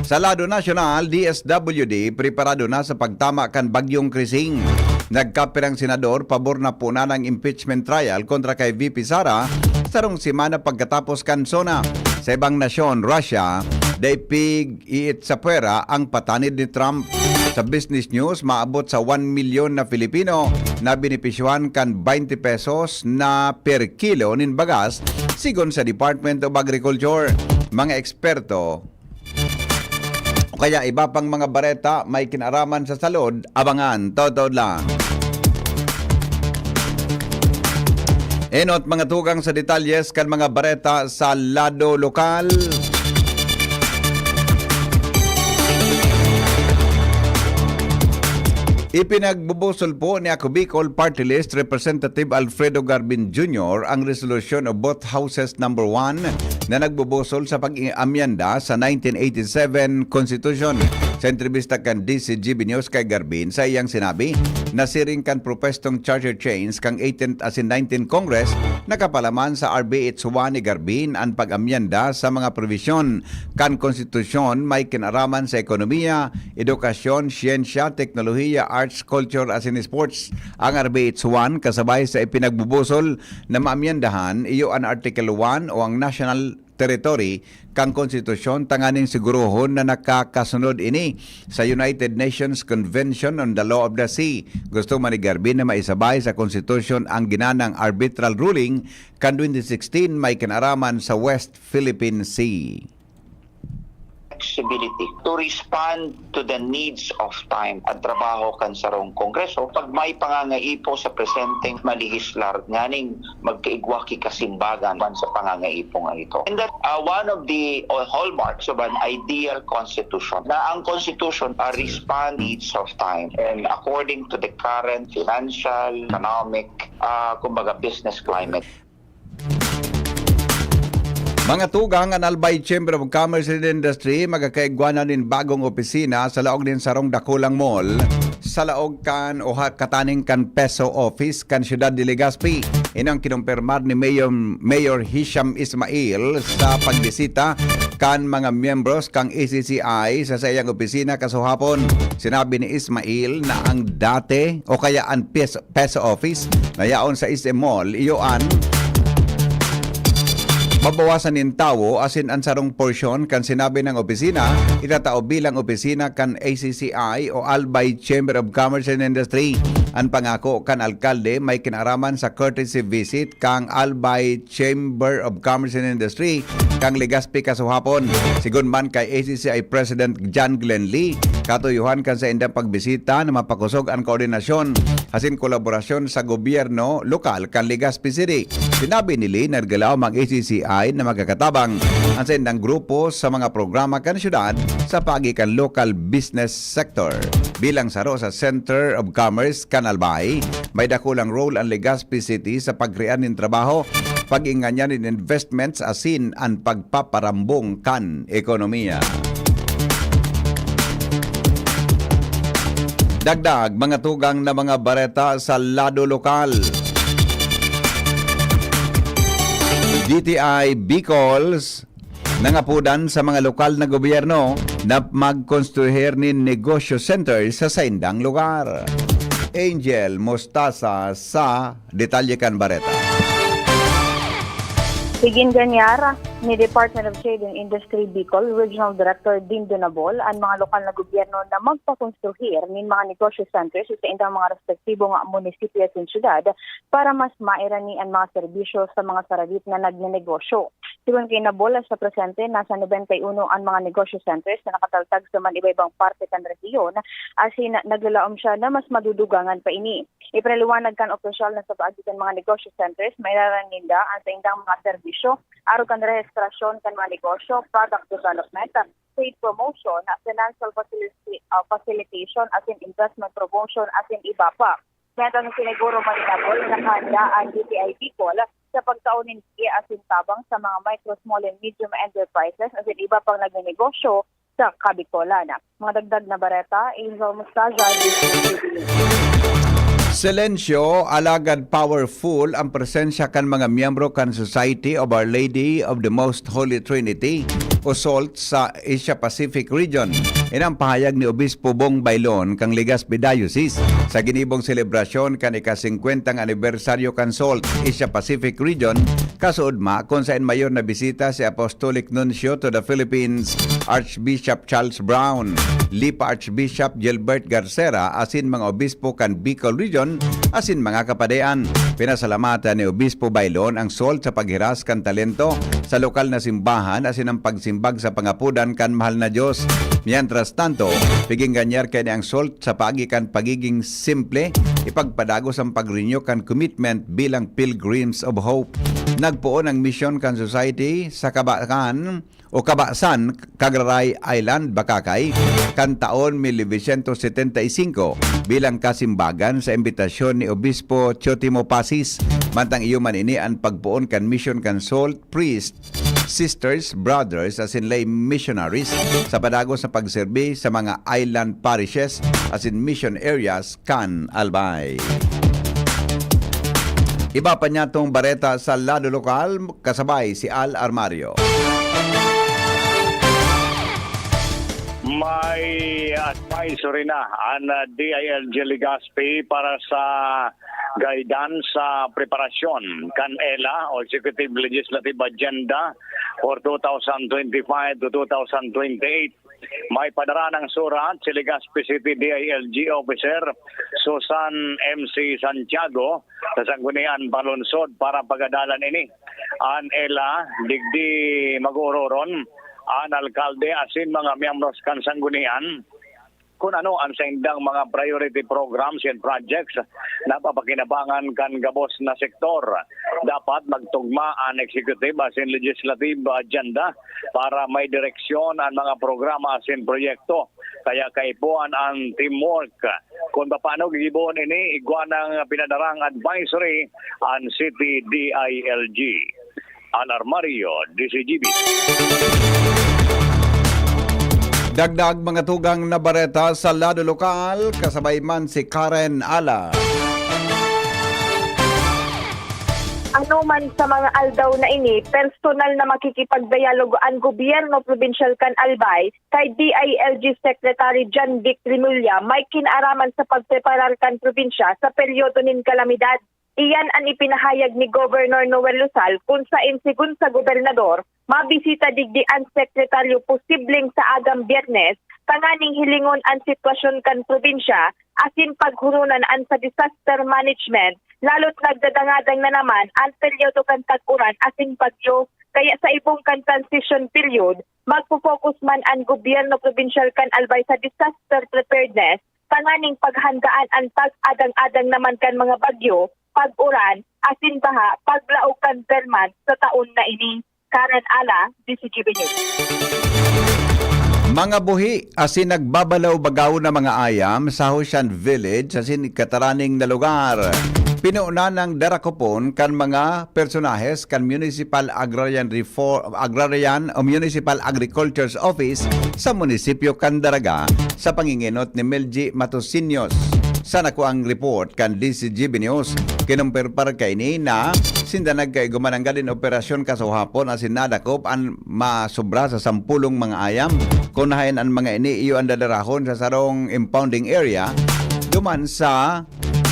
Sa lado nasyonal, D S W D preparado na sa pagtama kan Bagyong Krising. Nagkapirang senador pabor na punan ang impeachment trial kontra kay V P Sara, sarong semana pagkatapos kan SONA. Sa ibang nasyon, Russia, dai pig-iit sa pwera ang patanid ni Trump. Sa business news, maabot sa one milyon na Filipino na benepisyohan kan twenty pesos na per kilo nin bagas, sigon sa Department of Agriculture. Mga eksperto, o kaya iba pang mga bareta may kinaraman sa salud, abangan, totoo lang. Enot, mga tugang, sa detalyes kan mga bareta sa lado lokal. Ipinagbubusol po ni Ako Bicol Party List Representative Alfredo Garbin Junior ang resolusyon o both houses number one na nagbubusol sa pag-amyenda sa nineteen eighty-seven Constitution. Sa entrebista kan D C G B News kay Garbin, sa iyang sinabi, nasiring kan propwestong charter change kan eighteenth asin nineteenth Congress, nakapalaman sa R B H one ni Garbin an pag-amyenda sa mga probisyon kan konstitusyon may kinaraman sa ekonomiya, edukasyon, siyensya, teknolohiya, arts, culture, asin sports. Ang R B H one, kasabay sa ipinagbubusol na maamyendahan, iyo an Article one o ang national territory kan konstitusyon tanganing sigurohon na nakakasunod ini sa United Nations Convention on the Law of the Sea. Gusto man ni Garbin na maisabay sa konstitusyon ang ginanang arbitral ruling kan twenty sixteen may kinaraman sa West Philippine Sea. Flexibility to respond to the needs of time. Ang trabaho kan sarong kongreso, pag may pangangaipo sa presenteng malegislar, nganing magkaigwa ki kasimbagan man sa pangangaipo nga ito. And that, uh, one of the, uh, hallmarks of an ideal constitution, na ang constitution, uh, respond needs of time and according to the current financial, economic, uh, kumbaga, business climate. Mga tugang, an Albay Chamber of Commerce and Industry magkakaigwanan nin bagong opisina sa laog nin sarong dakulang mall, sa laog kan o ha-, kataning kan Peso Office kan siyudad de Legazpi. Ini an kinumpirmar ni Mayor, Mayor Hisham Ismail sa pagbisita kan mga miyembros kan A C C I sa saiyang opisina kasuhapon. Sinabi ni Ismail na ang dati o kaya an Peso, Peso Office na yaon sa S M Mall, iyo an mabawasan nin tawo asin an sarong porsyon kan sinabi nang opisina itatao bilang opisina kan A C C I o Albay Chamber of Commerce and Industry. An pangako kan alkalde may kinaaraman sa courtesy visit kan Albay Chamber of Commerce and Industry kan Legazpi kasuhapon. Sigon man kay A C C I President John Glenn Lee, katuyohan kan saindang pagbisita na mapakosog an koordinasyon asin kolaborasyon sa gobyerno lokal kan Legazpi City. Sinabi ni Lee na naglaom ang A C C I na magkakatabang an saindang grupo sa mga programa kan syudad sa paagi kan local business sector. Bilang saro sa Center of Commerce kan Albay, may dakulang role an Legazpi City sa pagkrear nin trabaho, pag-inganyan nin investments asin an pagpaparambong kan ekonomiya. Dagdag, mga tugang na mga bareta sa lado lokal. D T I Bicol's nangapodan sa mga lokal na gobyerno na magkonstruhir nin negosyo center sa saindang lugar. Angel Mostaza sa detalye kan bareta. Iginanyar ni Department of Trade and Industry Bicol Regional Director Dindo Nabol an mga lokal na gobyerno na magpakonstruhir nin mga negosyo centers sa indang mga respektibo nga munisipyo asin syudad para mas mairani an mga serbisyo sa mga saradit na nagnenegosyo. Sigon kay Nabol, sa presente, nasa nobenta y uno an mga negosyo centers na nakataltag sa man iba-ibang parte kan rehiyon, asin naglalaom siya na mas madudugangan pa ini. Ipinaliwanag kan opisyal na sa paagi kan mga negosyo centers, mairaran ninda an saindang mga serbisyo arog kan rehistrasyon kan mga negosyo, product development, trade promotion, financial facility, ah, facilitation, asin investment promotion, asin iba pa. Meta na siniguro man ni Nabol na nakahanda ang D T I Bicol sa pagtao nin bigay asin tabang sa mga micro, small and medium enterprises asin iba pang nagnenegosyo sa Kabikolan. Mga dagdag na bareta, Angel Mostaza, D Z T V News. Silencio, alagad powerful ang presensya kan mga miyembro kan Society of Our Lady of the Most Holy Trinity o SALT sa Asia Pacific Region. Ini ang pahayag ni Obispo Bong Bailon kan Legazpi Diocese sa ginibong selebrasyon kan ika-singkwentang anibersaryo kan SALT Asia Pacific Region, kasuodma kun saen mayor na bisita si Apostolic Nuncio to the Philippines, Archbishop Charles Brown, Lipa Archbishop Gilbert Garcera, asin mga obispo kan Bicol Region asin mga kapadian. Pinasalamatan ni Obispo Bailon ang SALT sa paghiras kan talento sa lokal na simbahan asin ang pagsimbag sa pangapodan kan mahal na Dios. Mientras tanto, piginganyar kaya ni ang SALT sa paagi kan pagiging simple, ipagpadagos ang pag-renew kan commitment bilang Pilgrims of Hope. Nagpoon ang misyon kan Society sa Kabakan o Kabasan, Cagraray Island, Bakakay, kan taon mil novecientos setenta y cinco bilang kasimbagan sa imbitasyon ni Obispo Chotimo Pasis. Mantang iyo man ini an pagpoon kan misyon kan SALT priest, sisters, brothers, asin lay missionaries sa padagos na pagserbi sa mga island parishes asin mission areas kan Albay. Iba pa niyatong bareta sa lado lokal, kasabay si Al Armario. May advisory na an D I L G Legazpi para sa guidance sa preparasyon kan ELA o Executive Legislative Agenda for two thousand twenty-five to two thousand twenty-eight. May padara ng surat si Legazpi City D I L G Officer Susan M C Santiago sa Sangguniang Panlunsod para pagadalan ini. An ELA, digdi mag-oororon an alkalde asin mga miyembros kan sanggunian kun ano an saindang mga priority programs and projects na papakinabangan kan gabos na sektor. Dapat magtugma an executive asin legislative agenda para may direksyon an mga programa asin proyekto. Kaya kaipuhan an teamwork. Kun papaano gigibohon ini, igwa nang pinadarang advisory an City D I L G. Alarmario, D Z G B. Dagdag mga tugang na bareta sa lado lokal, kasabay man si Karen Ala. Ano man sa mga aldaw na ini, personal na makikipagdialogo an gobyerno probinsyal kan Albay kay D I L G Secretary John Vic Remulla may kinaraman sa pagpreparar kan probinsya sa peryodo nin kalamidad. Iyan an ipinahayag ni Governor Noel Rosal kun saen segun sa gobernador, mabisita digdi an sekretaryo posibleng sa agang Biyernes tanganing hilingon an sitwasyon kan probinsya asin paghuronan an sa disaster management, lalo't nagdadangadang na naman an peryodo kan tag-uran asin bagyo, kaya sa ibong kan transition period, magpo-focus man an gobyerno probinsyal kan Albay sa disaster preparedness tanganing paghandaan an pag-adang-adang naman kan mga bagyo, pag-uran, asin baha paglaog kan Vermont sa taon na ini. Karen Ala, D Z G B News. Mga buhi asin nagbabalaw-bagaw na mga ayam sa Hoshan Village asin kataraning na lugar. Pinunan ng darakopon kan mga personahes kan Municipal Agrarian Reform, Agrarian o Municipal Agriculture's Office sa munisipyo kan Daraga sa pangingenot ni Melji Matosiños. Sa nakuang report kan D Z G B News, kinumperpar kaini na sinda nagkaiguman ang galing operasyon kasuhapon asin nadakop an masobra sa sampulong mga ayam. Kun haen an mga ini, iyo an dadarahon sa sarong impounding area duman sa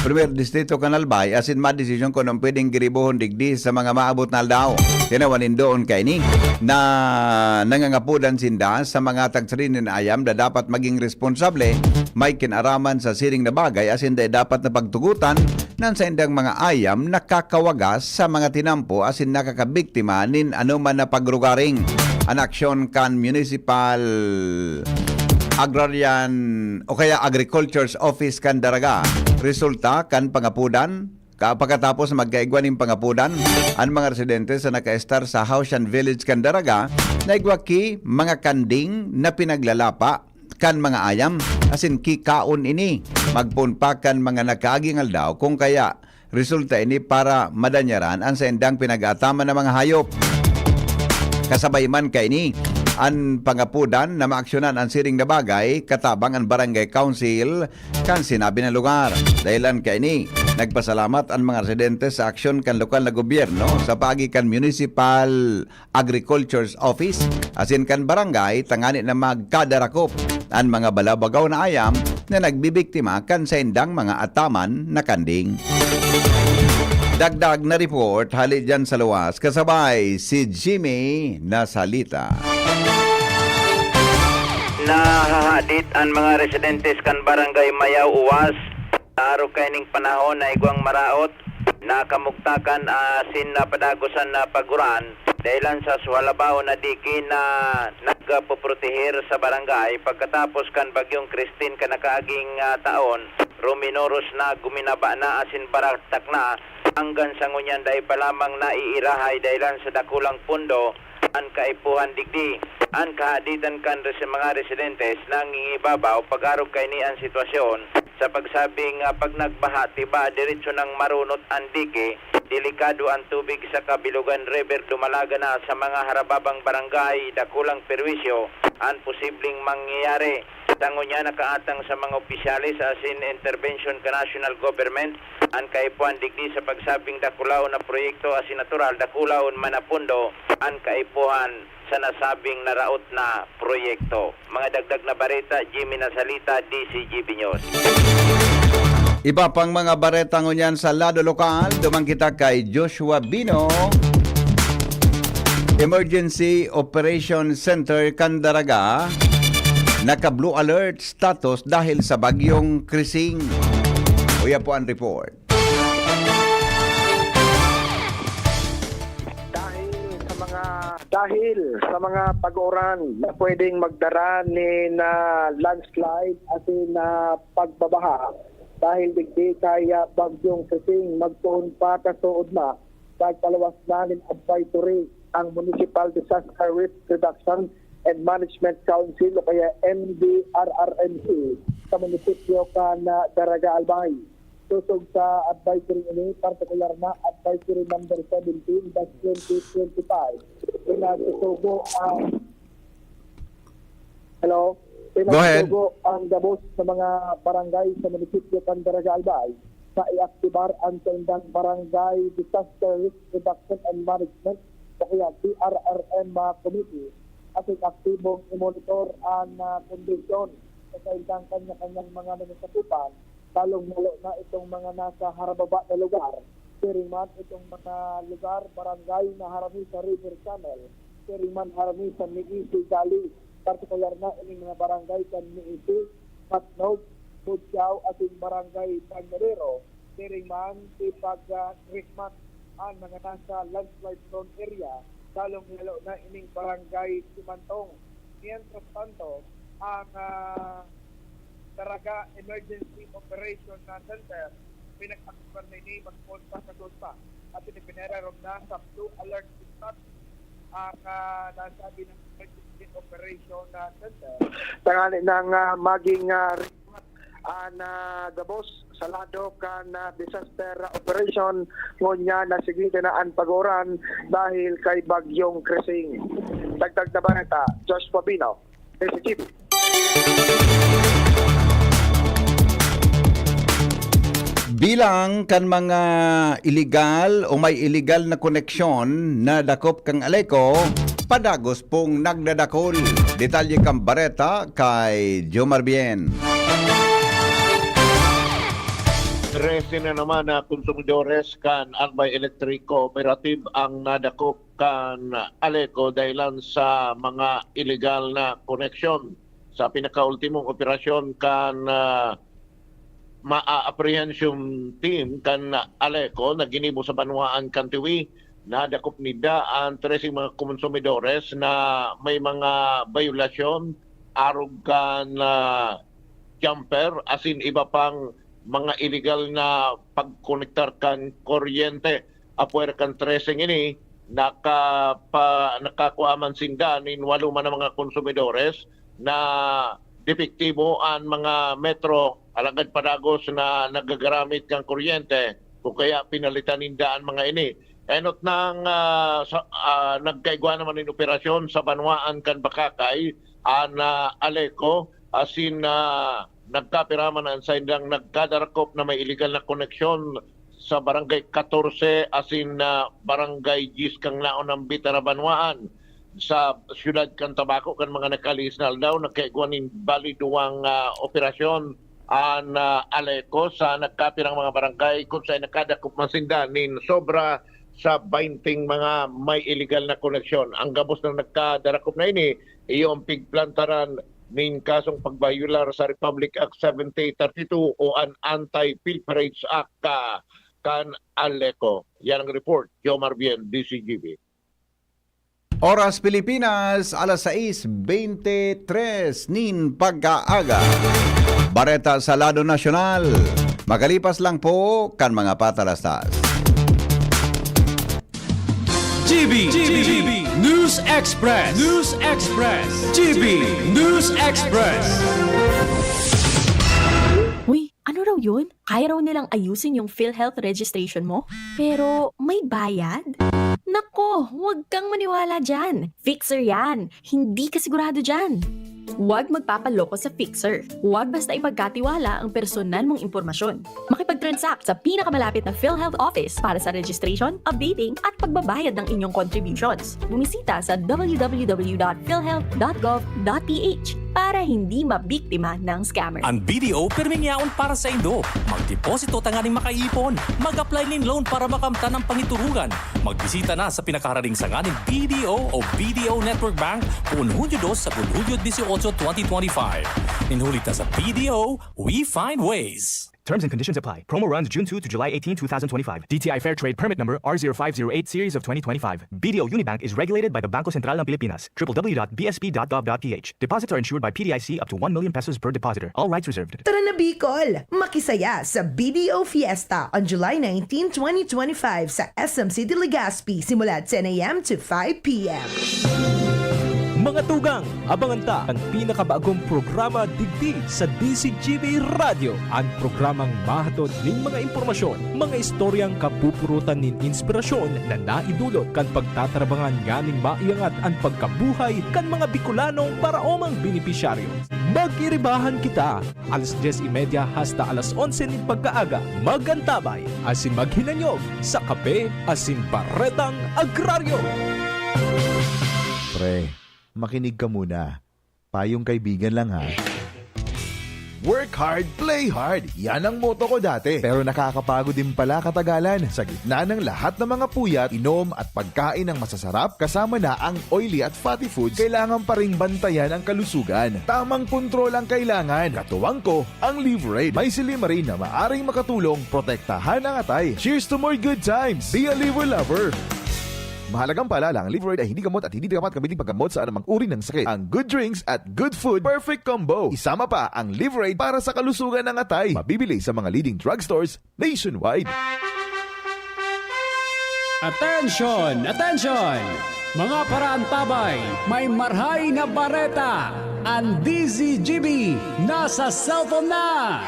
Primer Distrito kan Albay asin madesisyon kun ano pwedeng giribohon digdi sa mga maabot na aldaw. Tinawan nindoon kaini na nangangapodan sinda sa mga tagsarin nin ayam na dapat maging responsable, may kinaraman sa siring na bagay asin dai dapat na pagtugutan nan saindang mga ayam nakakawagas sa mga tinampo asin nakakabiktima nin anoman na pagrugaring. An aksyon kan Municipal Agrarian o kaya Agriculture's Office kan Daraga resulta kan pangapodan. Ka-, pagkatapos na magkaigwa nin pangapodan, an mga residente sa nakaestar sa Haushan Village kan Daraga naigwa ki mga kanding na pinaglalapa kan mga ayam, asin ki kaon ini. Magpoon pa kan mga nakaaging aldaw kung kaya resulta ini para madanyaran an saindang pinag-aataman na mga hayop. Kasabay man kaini, an pangapodan na maaksyonan an siring na bagay katabang an Barangay Council kan sinabi na lugar. Dahilan kaini, nagpasalamat an mga residente sa aksyon kan lokal na gobyerno sa paagi kan Municipal Agriculture's Office asin kan barangay tangani na magkadarakop an mga balabagaw na ayam na nagbibiktima kan saindang mga ataman na kanding. Dagdag na report hali dyan sa luwas, kasabay si Jimmy Nasalita. Nahahadit an mga residentes kan Barangay Mayaw Uwas sa arog kaining panahon na igwang maraot, nakamugtakan asin napadagosan na paguran dahilan sa suhalabaon na diki na nagpoproteher sa barangay pagkatapos kan Bagyong Christine kan nakaaging, ah, taon. Ruminoros na, guminaba na asin baratak na, hanggan sa ngunyan dai pa lamang naiirahay dahilan sa dakulang pundo an kaipuhan digdi. An kahaditan kan resi-, mga residentes nangingibabaw pag-arog kaini an sitwasyon sa pagsabing, ah, pag nagbaha, tiba, diretso nang marunot an dike, delikado an tubig sa Kabilugan River, dumalaga na sa mga harababang barangay, dakulang perwisyo an posibleng mangyayari. Sa ngunyan, nakaatang sa mga opisyales asin intervention ka national government an kaipuhan digdi sa pagsabing dakulaon na proyekto asin natural dakulaon man na pundo an kaipuhan sa nasabing naraot na proyekto. Mga dagdag na bareta, Jimmy Nasalita, D Z G B News. Iba pang mga bareta ngunyan sa lado lokal, duman kita kay Joshua Bino. Emergency Operation Center kan Daraga, naka-blue alert status dahil sa Bagyong Krising. Uya po ang report. Dahil sa mga dahil sa mga pag-uran na pwedeng magdara nin, ah, landslide asin na pagbabaha dahil digdi kaya Bagyong Krising, magpoon pa kasuodma nagpaluwas na nin advisory ang Municipal Disaster Risk Reduction and Management Council o kaya M D R R M C sa munisipyo kan, ah, Daraga Albay. Sosog sa advisory ini, partikular na Advisory Number seventeen dash twenty twenty-five, pinagsusugo ang Hello? Go ahead. Pinagsusugo ang gabos sa mga barangay sa munisipyo kan Daraga Albay sa iaktibar ang saindang Barangay Disaster Risk Reduction and Management o kaya D R R M, ah, Committee asin aktibong imonitor an, ah, kondisyon sa saindang kanya-kanyang mga nasasakupan, lalong-lalo na itong mga nasa harababa na lugar. Siring man itong mga lugar, barangay na harani sa River Channel, siring man harani sa Miisi Valley, partikular na ining mga barangay kan Miisi, Patnog, Budjao, asin Barangay Bañadero. Siring man, ipag-, ah, treatment an mga nasa landslide prone area, lalong-lalo na ining Barangay Simantong. Mientras tanto, ang, ah, Daraga Emergency Operation na Center, pinag-aktibar na ini magpoon pa sa Tuspa at ipinararom na sa Blue Alert Status ang, ah, nasabi ng Emergency Operation na Center. Tangali nang, ah, maging, ah, an, ah, gabos sa lado kan, ah, disaster operation, ngunyan na sige na an paguran dahil kay Bagyong Krising. Dagdag na bareta, Josh Fabino, S C T V. Bilang kan mga iligal o may iligal na koneksyon na dakop kan Aleco, padagos pong nagdadakol. Detalye kan bareta kay Jomar Bien. Trese na naman na konsumidores kan Albay Electric Cooperative ang nadakop kan Aleco dahilan sa mga iligal na koneksyon. Sa pinakaultimong operasyon kan, ah, ma-, ah, apprehension team kan Aleco na ginibo sa banwaan kan Tiwi, nadakop ninda an trese mga konsumidores na may mga bayolasyon arog kan, ah, jumper asin iba pang mga iligal na pagkonektar kan kuryente. Apwera kan trese ini, nakapa-, nakakua man sinda nin walo man na mga konsumidores na depektibo an mga metro, alagad padagos na nagagaramit kan kuryente, o kaya pinalitan ninda an mga ini. Enot nang, ah, sa, ah, nagkaigwa naman nin operasyon sa banwaan kan Bacacay, an, ah, Aleco, asin, ah, nagkapira man an saindang nagkadarakop na may iligal na koneksyon sa Barangay Katorse asin, ah, Barangay Diyes kan Laon ng Bitara Banwaan. Sa siyudad kan Tabaco, kan mga nakalihis na aldaw, nagkaigwa nin bali duwang, ah, operasyon an, ah, Aleco sa nagkapirang mga barangay kung saan nakadakop man sinda nin sobra sa baynte mga may iligal na koneksyon. Ang gabos na nagkadarakop na ini, iyo ang pigplantaran nin kasong pagbayolar sa Republic Act seventy thirty-two o an Anti-Pilferage Act, ah, kan Aleco. Yan ang report, Jomar Bien, D C G B. Oras Pilipinas, alas sais bente tres nin pagkaaga. Bareta sa lado nasyonal. Makalipas lang po kan mga patalastas. G B, G B, News Express, News Express, G B News Express. Uy, ano raw yun? Kaya raw nilang ayusin yung PhilHealth registration mo? Pero may bayad? Nako, huwag kang maniwala dyan. Fixer yan. Hindi ka sigurado dyan. Huwag magpapaloko sa Fixer. Huwag basta ipagkatiwala ang personal mong impormasyon. Makipag-transact sa pinakamalapit na PhilHealth office para sa registration, updating, at pagbabayad ng inyong contributions. Bumisita sa w w w dot philhealth dot gov dot p h para hindi mabiktima ng scammer. An B D O pirming yaon para saindo. Magdeposito tanganing makaipon. Mag-apply nin loan para makamtan an pangiturugan. Magbisita na sa pinakaharaning sanga nin B D O o B D O Network Bank, poon Hunyo dos sagkod Hunyo dieciocho, twenty twenty-five. Nin huli ta sa B D O, we find ways. Terms and conditions apply. Promo runs June two to July eighteen, two thousand twenty-five. D T I Fair Trade Permit Number R zero five zero eight Series of twenty twenty-five. B D O Unibank is regulated by the Bangko Sentral ng Pilipinas. triple w dot b s p dot gov dot p h. Deposits are insured by P D I C up to one million pesos per depositor. All rights reserved. Tara na, Bicol! Makisaya sa B D O Fiesta on July nineteen, twenty twenty-five sa S M City Legazpi, simula ten a m to five p m. Mga tugang, abangan ta an pinakabagong programa digdi sa D Z G B Radyo, an programang mahatod nin mga impormasyon, mga istoryang kapupurutan nin inspirasyon na naidulot kan pagtatarabangan nganing maiangat an pagkabuhay kan mga Bicolanong paraomang benepisyaryo. Mag-iribahan kita! Alas dyes y media hasta alas onse nin pagkaaga, mag-antabay asin maghinanyog sa Kape asin Baretang Agraryo. Pre, makinig ka muna. Payong kaibigan lang ha. Work hard, play hard. Yan ang motto ko dati. Pero nakakapagod din pala katagalan. Sa gitna ng lahat ng mga puyat, inom at pagkain ng masasarap, kasama na ang oily at fatty foods, kailangan pa ring bantayan ang kalusugan. Tamang kontrol ang kailangan. Katuwang ko, ang Liveraid. May silymarin na maaring makatulong protektahan ang atay. Cheers to more good times! Be a Liver Lover! Mahalagang paalala, ang Liveraid ay hindi gamot at hindi dapat gamitin paggamot sa anumang uri ng sakit. Ang good drinks at good food, perfect combo. Isama pa ang Liveraid para sa kalusugan ng atay. Mabibili sa mga leading drugstores nationwide. Attention! Attention! Mga paraantabay, may marhay na bareta! An D Z G B nasa cellphone na!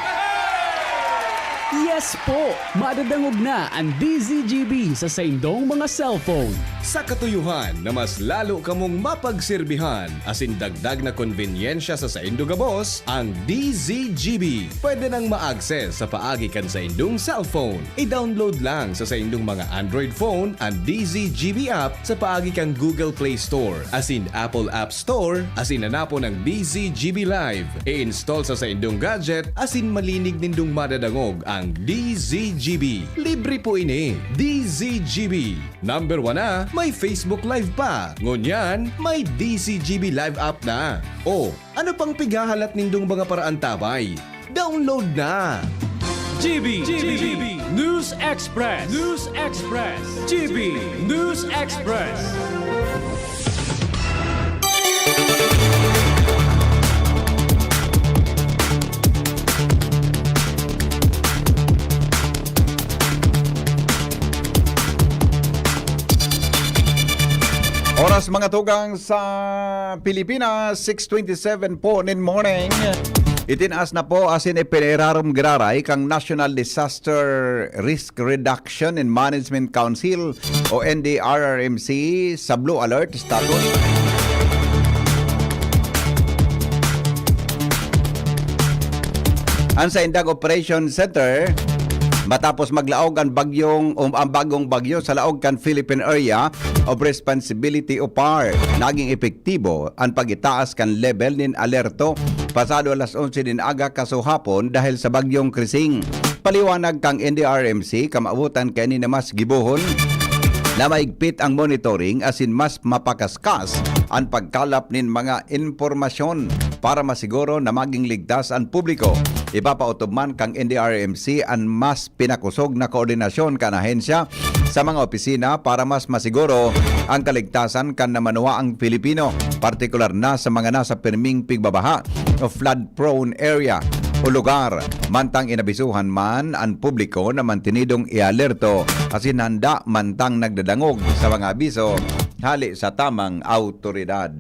Yes po! Madadangog na an D Z G B sa saindong mga cellphone. Sa katuyohan na mas lalo kamong mapagserbihan asin dagdag na konbenyensya sa saindo gabos, ang D Z G B pwede nang ma-access sa paagi kan saindong cellphone. I-download lang sa saindong mga Android phone an D Z G B app sa paagi kan Google Play Store asin Apple App Store asin hanapon ang D Z G B Live. I-install sa saindong gadget asin malinig nindong madadangog ang D Z G B. Libre po ini. D Z G B. Number one na, may Facebook Live pa. Ngunyan, may D Z G B Live app na. O, ano pang pighahalat nindong mga paraantabay? Download na! G B, G B, News Express, News Express, G B News Express. Oras, mga tugang, sa Pilipinas, six twenty-seven po nin morning. Itinaas na po asin ipinairarom giraray kan National Disaster Risk Reduction and Management Council o N D R R M C sa Blue Alert status an saindang operation center matapos maglaog an bagyong, um, ang bagong bagyo sa laog kan Philippine Area of Responsibility o PAR. Naging epektibo an pag-itaas kan level nin alerto pasado alas onse nin aga kasuhapon dahil sa bagyong Krising. Paliwanag kan N D R M C, kamawotan kaini na mas gibohon na mahigpit ang monitoring asin mas mapakaskas an pagkalap nin mga impormasyon para masiguro na maging ligtas an publiko. Ipapautob man kan N D R M C an mas pinakosog na koordinasyon kan ahensya sa mga opisina para mas masiguro ang kaligtasan kan namanuhaang Pilipino, partikular na sa mga nasa pirming pigbabaha o flood-prone area o lugar. Mantang inabisuhan man an publiko na mantenidong ialerto asin handa mantang nagdadangog sa mga abiso hale sa tamang awtoridad.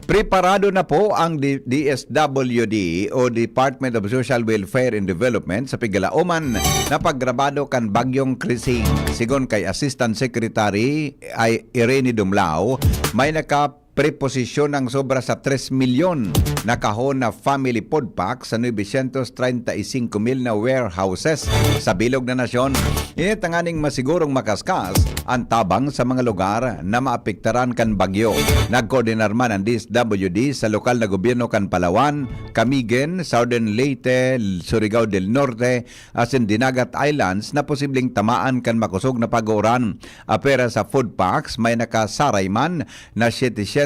Preparado na po ang D- D S W D o Department of Social Welfare and Development sa pigalaoman na paggrabado kan Bagyong Krising. Sigon kay Assistant Secretary ay Irene Dumlao, may naka preposisyon ang sobra sa tres milyon na kahon na family food pack sa novecientos treinta y cinco mil na warehouses sa bilog na nasyon. Ini tanganing masigurong makaskas an tabang sa mga lugar na maapektaran kan bagyo. Nagkoordinar man ang D S W D sa lokal na gobyerno kan Palawan, Camigen, Southern Leyte, Surigao del Norte, asin Dinagat Islands na posibleng tamaan kan makosog na pag-uuran. Apwera sa food packs, may nakasaray man na setecientos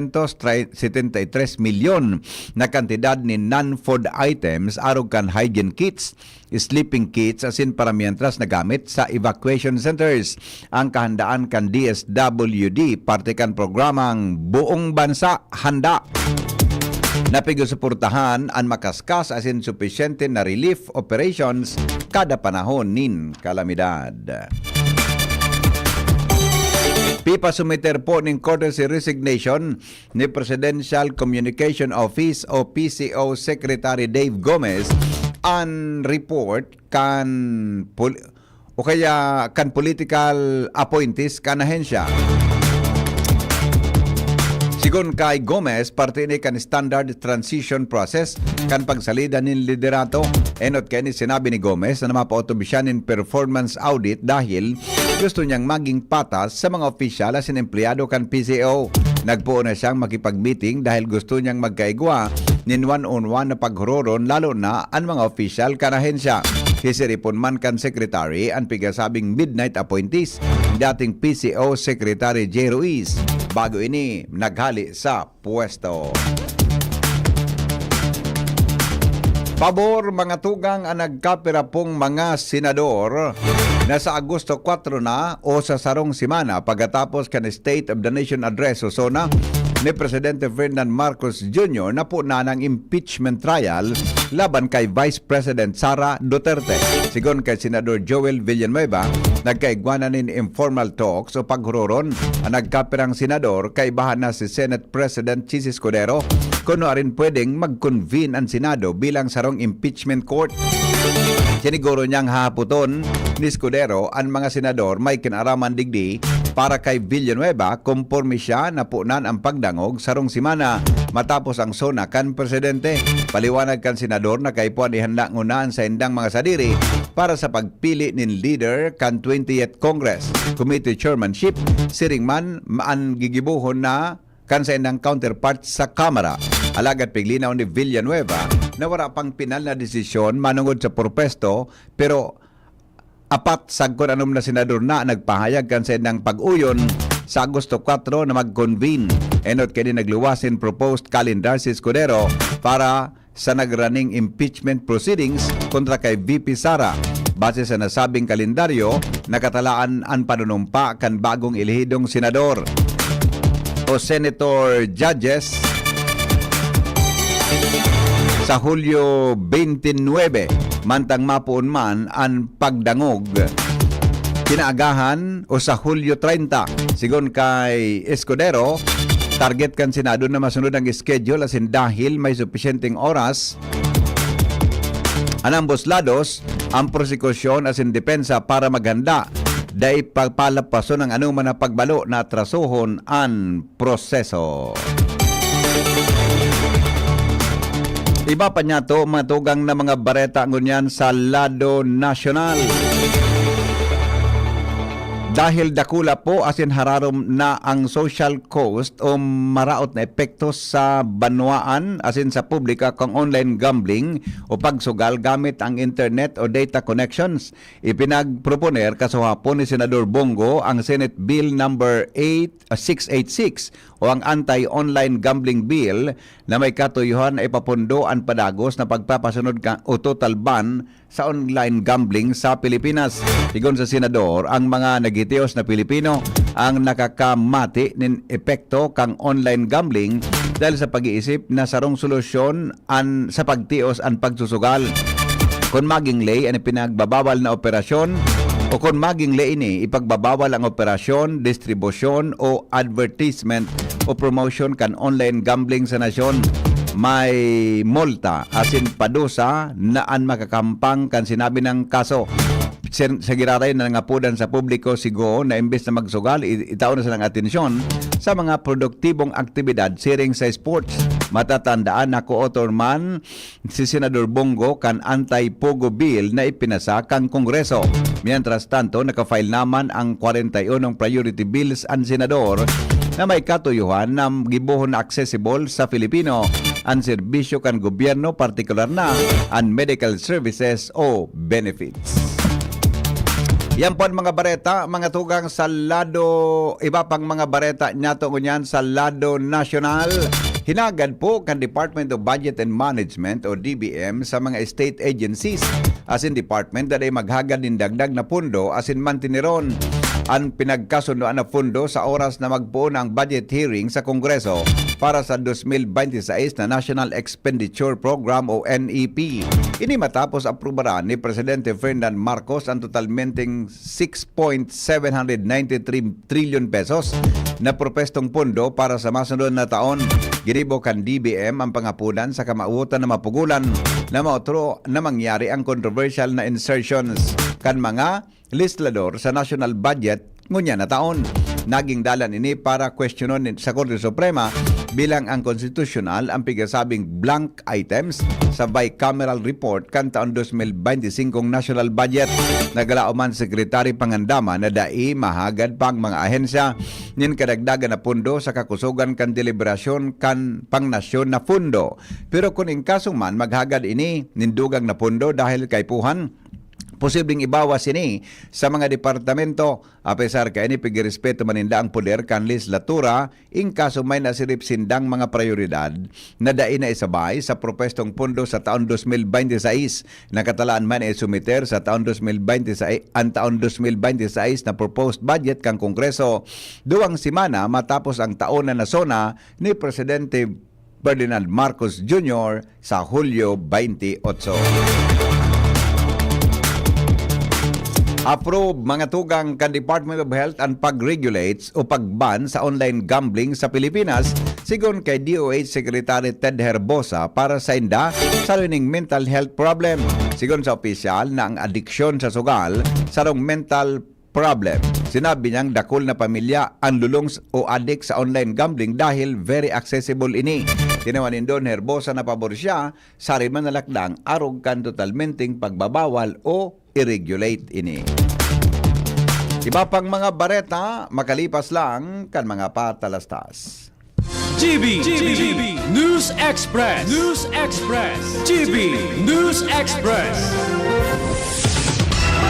setenta y tres milyon na kantidad nin non-food items arog kan hygiene kits, sleeping kits asin paramientras na gamit sa evacuation centers. Ang kahandaan kan D S W D parte kan programang Buong Bansa Handa na pigsusuportahan an makaskas asin supisyente na relief operations kada panahon nin kalamidad. Pipasumiter po ning courtesy resignation ni Presidential Communication Office o P C O Secretary Dave Gomez an report kan pol- o kaya kan political appointees kan ahensya. Sigon kay Gomez, parte ini kan standard transition process kan pagsalida nin liderato. Enot kaini, sinabi ni Gomez na mapaotob siya nin performance audit dahil gusto niyang maging patas sa mga opisyal asin empleyado kan P C O. Nagpoon na siyang makipag-meeting dahil gusto niyang magkaigwa nin one-on-one na paghuroron, lalo na an mga opisyal kan ahensya. Hisiripon man kan secretary an pigasabing midnight appointees, dating P C O Secretary Jay Ruiz, bago ini naghali sa pwesto. Pabor, mga tugang, ang nagkapira pong mga senador na sa Agosto kwatro na o sa sarong semana pagkatapos kan State of the Nation Address o SONA ni Presidente Ferdinand Marcos Junior, napunan ang impeachment trial laban kay Vice President Sara Duterte. Sigon kay Senador Joel Villanueva, nagkaigwa na nin informal talks o paghuroron ang nagkapirang senador, kaibahan na si Senate President Chiz Escudero, kun nuarin pwedeng mag-convene an Senado bilang sarong impeachment court. Siniguro niyang hahapoton ni Escudero an mga senador may kinaraman digdi para kay Villanueva, konporme siya napunan ang pagdangog sarong semana matapos ang SONA kan presidente. Paliwanag kan senador na kaipuhan ihanda nguna an saindang mga sadiri para sa pagpili nin leader kan twentieth Congress Committee Chairmanship, siring man an gigibohon na kan saindang counterpart sa Kamara. Alagad piglinaw ni Villanueva na wala pang pinal na desisyon manungod sa purpesto, pero apat sagkod anom na senador na nagpahayag kan saindang pag-uyon sa Agosto kwatro na mag-convene. Enot kaini, nagluwas nin proposed calendar si Escudero para sa nagrunning impeachment proceedings kontra kay V P Sara. Base sa nasabing kalendaryo, nakatalaan an panunumpa kan bagong elehidong senador o senator judges sa Hulyo twenty-nine, mantang mapoon man an pagdangog kinaagahan o sa Hulyo treinta. Sigon kay Escudero, target kan Senado na masunod ang schedule asin dahil may supisyenteng oras an ambos lados, ang prosekusyon asin depensa para maghanda, dai papalapason ang anoman na pagbalo na atrasohon an proseso. Iba pa niyato, mga tugang, na mga bareta ngunyan sa lado nasyonal. Dahil dakula po asin hararom na ang social cost o maraot na epekto sa banwaan asin sa publika kan online gambling o pagsugal gamit ang internet o data connections, ipinagproponer kasuhapon ni Senador Bong Go ang Senate Bill number eight, ah, six eight six o ang Anti-Online Gambling Bill na may katuyohan na ipapundo an padagos na pagpapasunod ka, o total ban sa online gambling sa Pilipinas. Sigon sa senador, ang mga naghitios na Pilipino ang nakakamati nin epekto kan online gambling dahil sa pag-iisip na sarong solusyon an, sa pagtios an pagsusugal. Kun maging ley an ipinagbabawal na operasyon, o kun maging ley ini, ipagbabawal ang operasyon, distribusyon o advertisement o promotion kan online gambling sa nasyon, may multa asin padusa na an makakahampang kan sinabi nang kaso. Sir, sa giraray na nangapodan sa publiko si Go na imbes na magsugal, i-, itao na silang atensyon sa mga produktibong aktibidad siring sa sports. Matatandaan na co-author man si Senador Bong Go kan Anti-Pogo Bill na ipinasa kan Kongreso. Mientras tanto, naka-file naman ang kwarenta y unong priority bills an senador na may katuyohan na gibohon na accessible sa Filipino an serbisyo kan gobyerno, partikular na an medical services o benefits. Yan po ang mga bareta, mga tugang, sa lado, iba pang mga bareta niyato ngunyan sa lado nasyonal. Hinagad po kan Department of Budget and Management o D B M sa mga state agencies asin department na dai maghagad nin dagdag na pondo asin mantineron an pinagkasundoan na pondo sa oras na magpoon na ang budget hearing sa Kongreso. para sa dos mil bente seis na National Expenditure Program o N E P. Ini matapos aprubaran ni Presidente Ferdinand Marcos ang totalmenteng six point seven hundred ninety-three trillion pesos na propwestong pondo para sa masunod na taon. Ginibo kan D B M ang pangapulan sa kamawotan na mapugulan na maotro na mangyari ang controversial na insertions kan mga legislador sa national budget ngunyan na taon. Naging dalan ini para kwestiyonon sa Korte Suprema bilang ang konstitusyonal ang pigasabing blank items sa bicameral report kan taon dos mil bente singkong national budget. Naglaom man Secretary Pangandama na dai mahagad pang mga ahensya nin kadagdagan na pondo sa kakusogan kan deliberasyon kan pangnasyon na pondo. Pero kun in kaso man maghagad ini nin dugang na pondo dahil kaipuhan, posibleng ibawas ini sa mga departamento. Apesar kaini, pigrespeto man ninda ang poder kan legislatura, in kaso may nasirip sindang mga prayoridad na dai na isabay sa propwestong pondo sa taon dos mil bente seis. Nakatalaan man na isumiter sa taon dos mil bente seis, ang taon dos mil bente seis na proposed budget kan Kongreso, duwang semana matapos ang taon na nasona ni Presidente Ferdinand Marcos Junior sa Hulyo twenty-eight. Approve mga tugang kan Department of Health ang pag-regulate o pag-ban sa online gambling sa Pilipinas, sigon kay D O H Secretary Ted Herbosa. Para sa inda, saro ining mental health problem. Sigon sa opisyal na ang adiksyon sa sugal, sarong mental problem. Sinabi niyang dakul na pamilya ang lulong s-, o adik sa online gambling dahil very accessible ini. Tinawan nindo ni Herbosa na pabor siya sa riman na lakdang arog kan totalmenteng pagbabawal o i-regulate ini. Iba pang mga bareta, makalipas lang kan mga patalastas. G B, G B, News Express, News Express, G B News Express.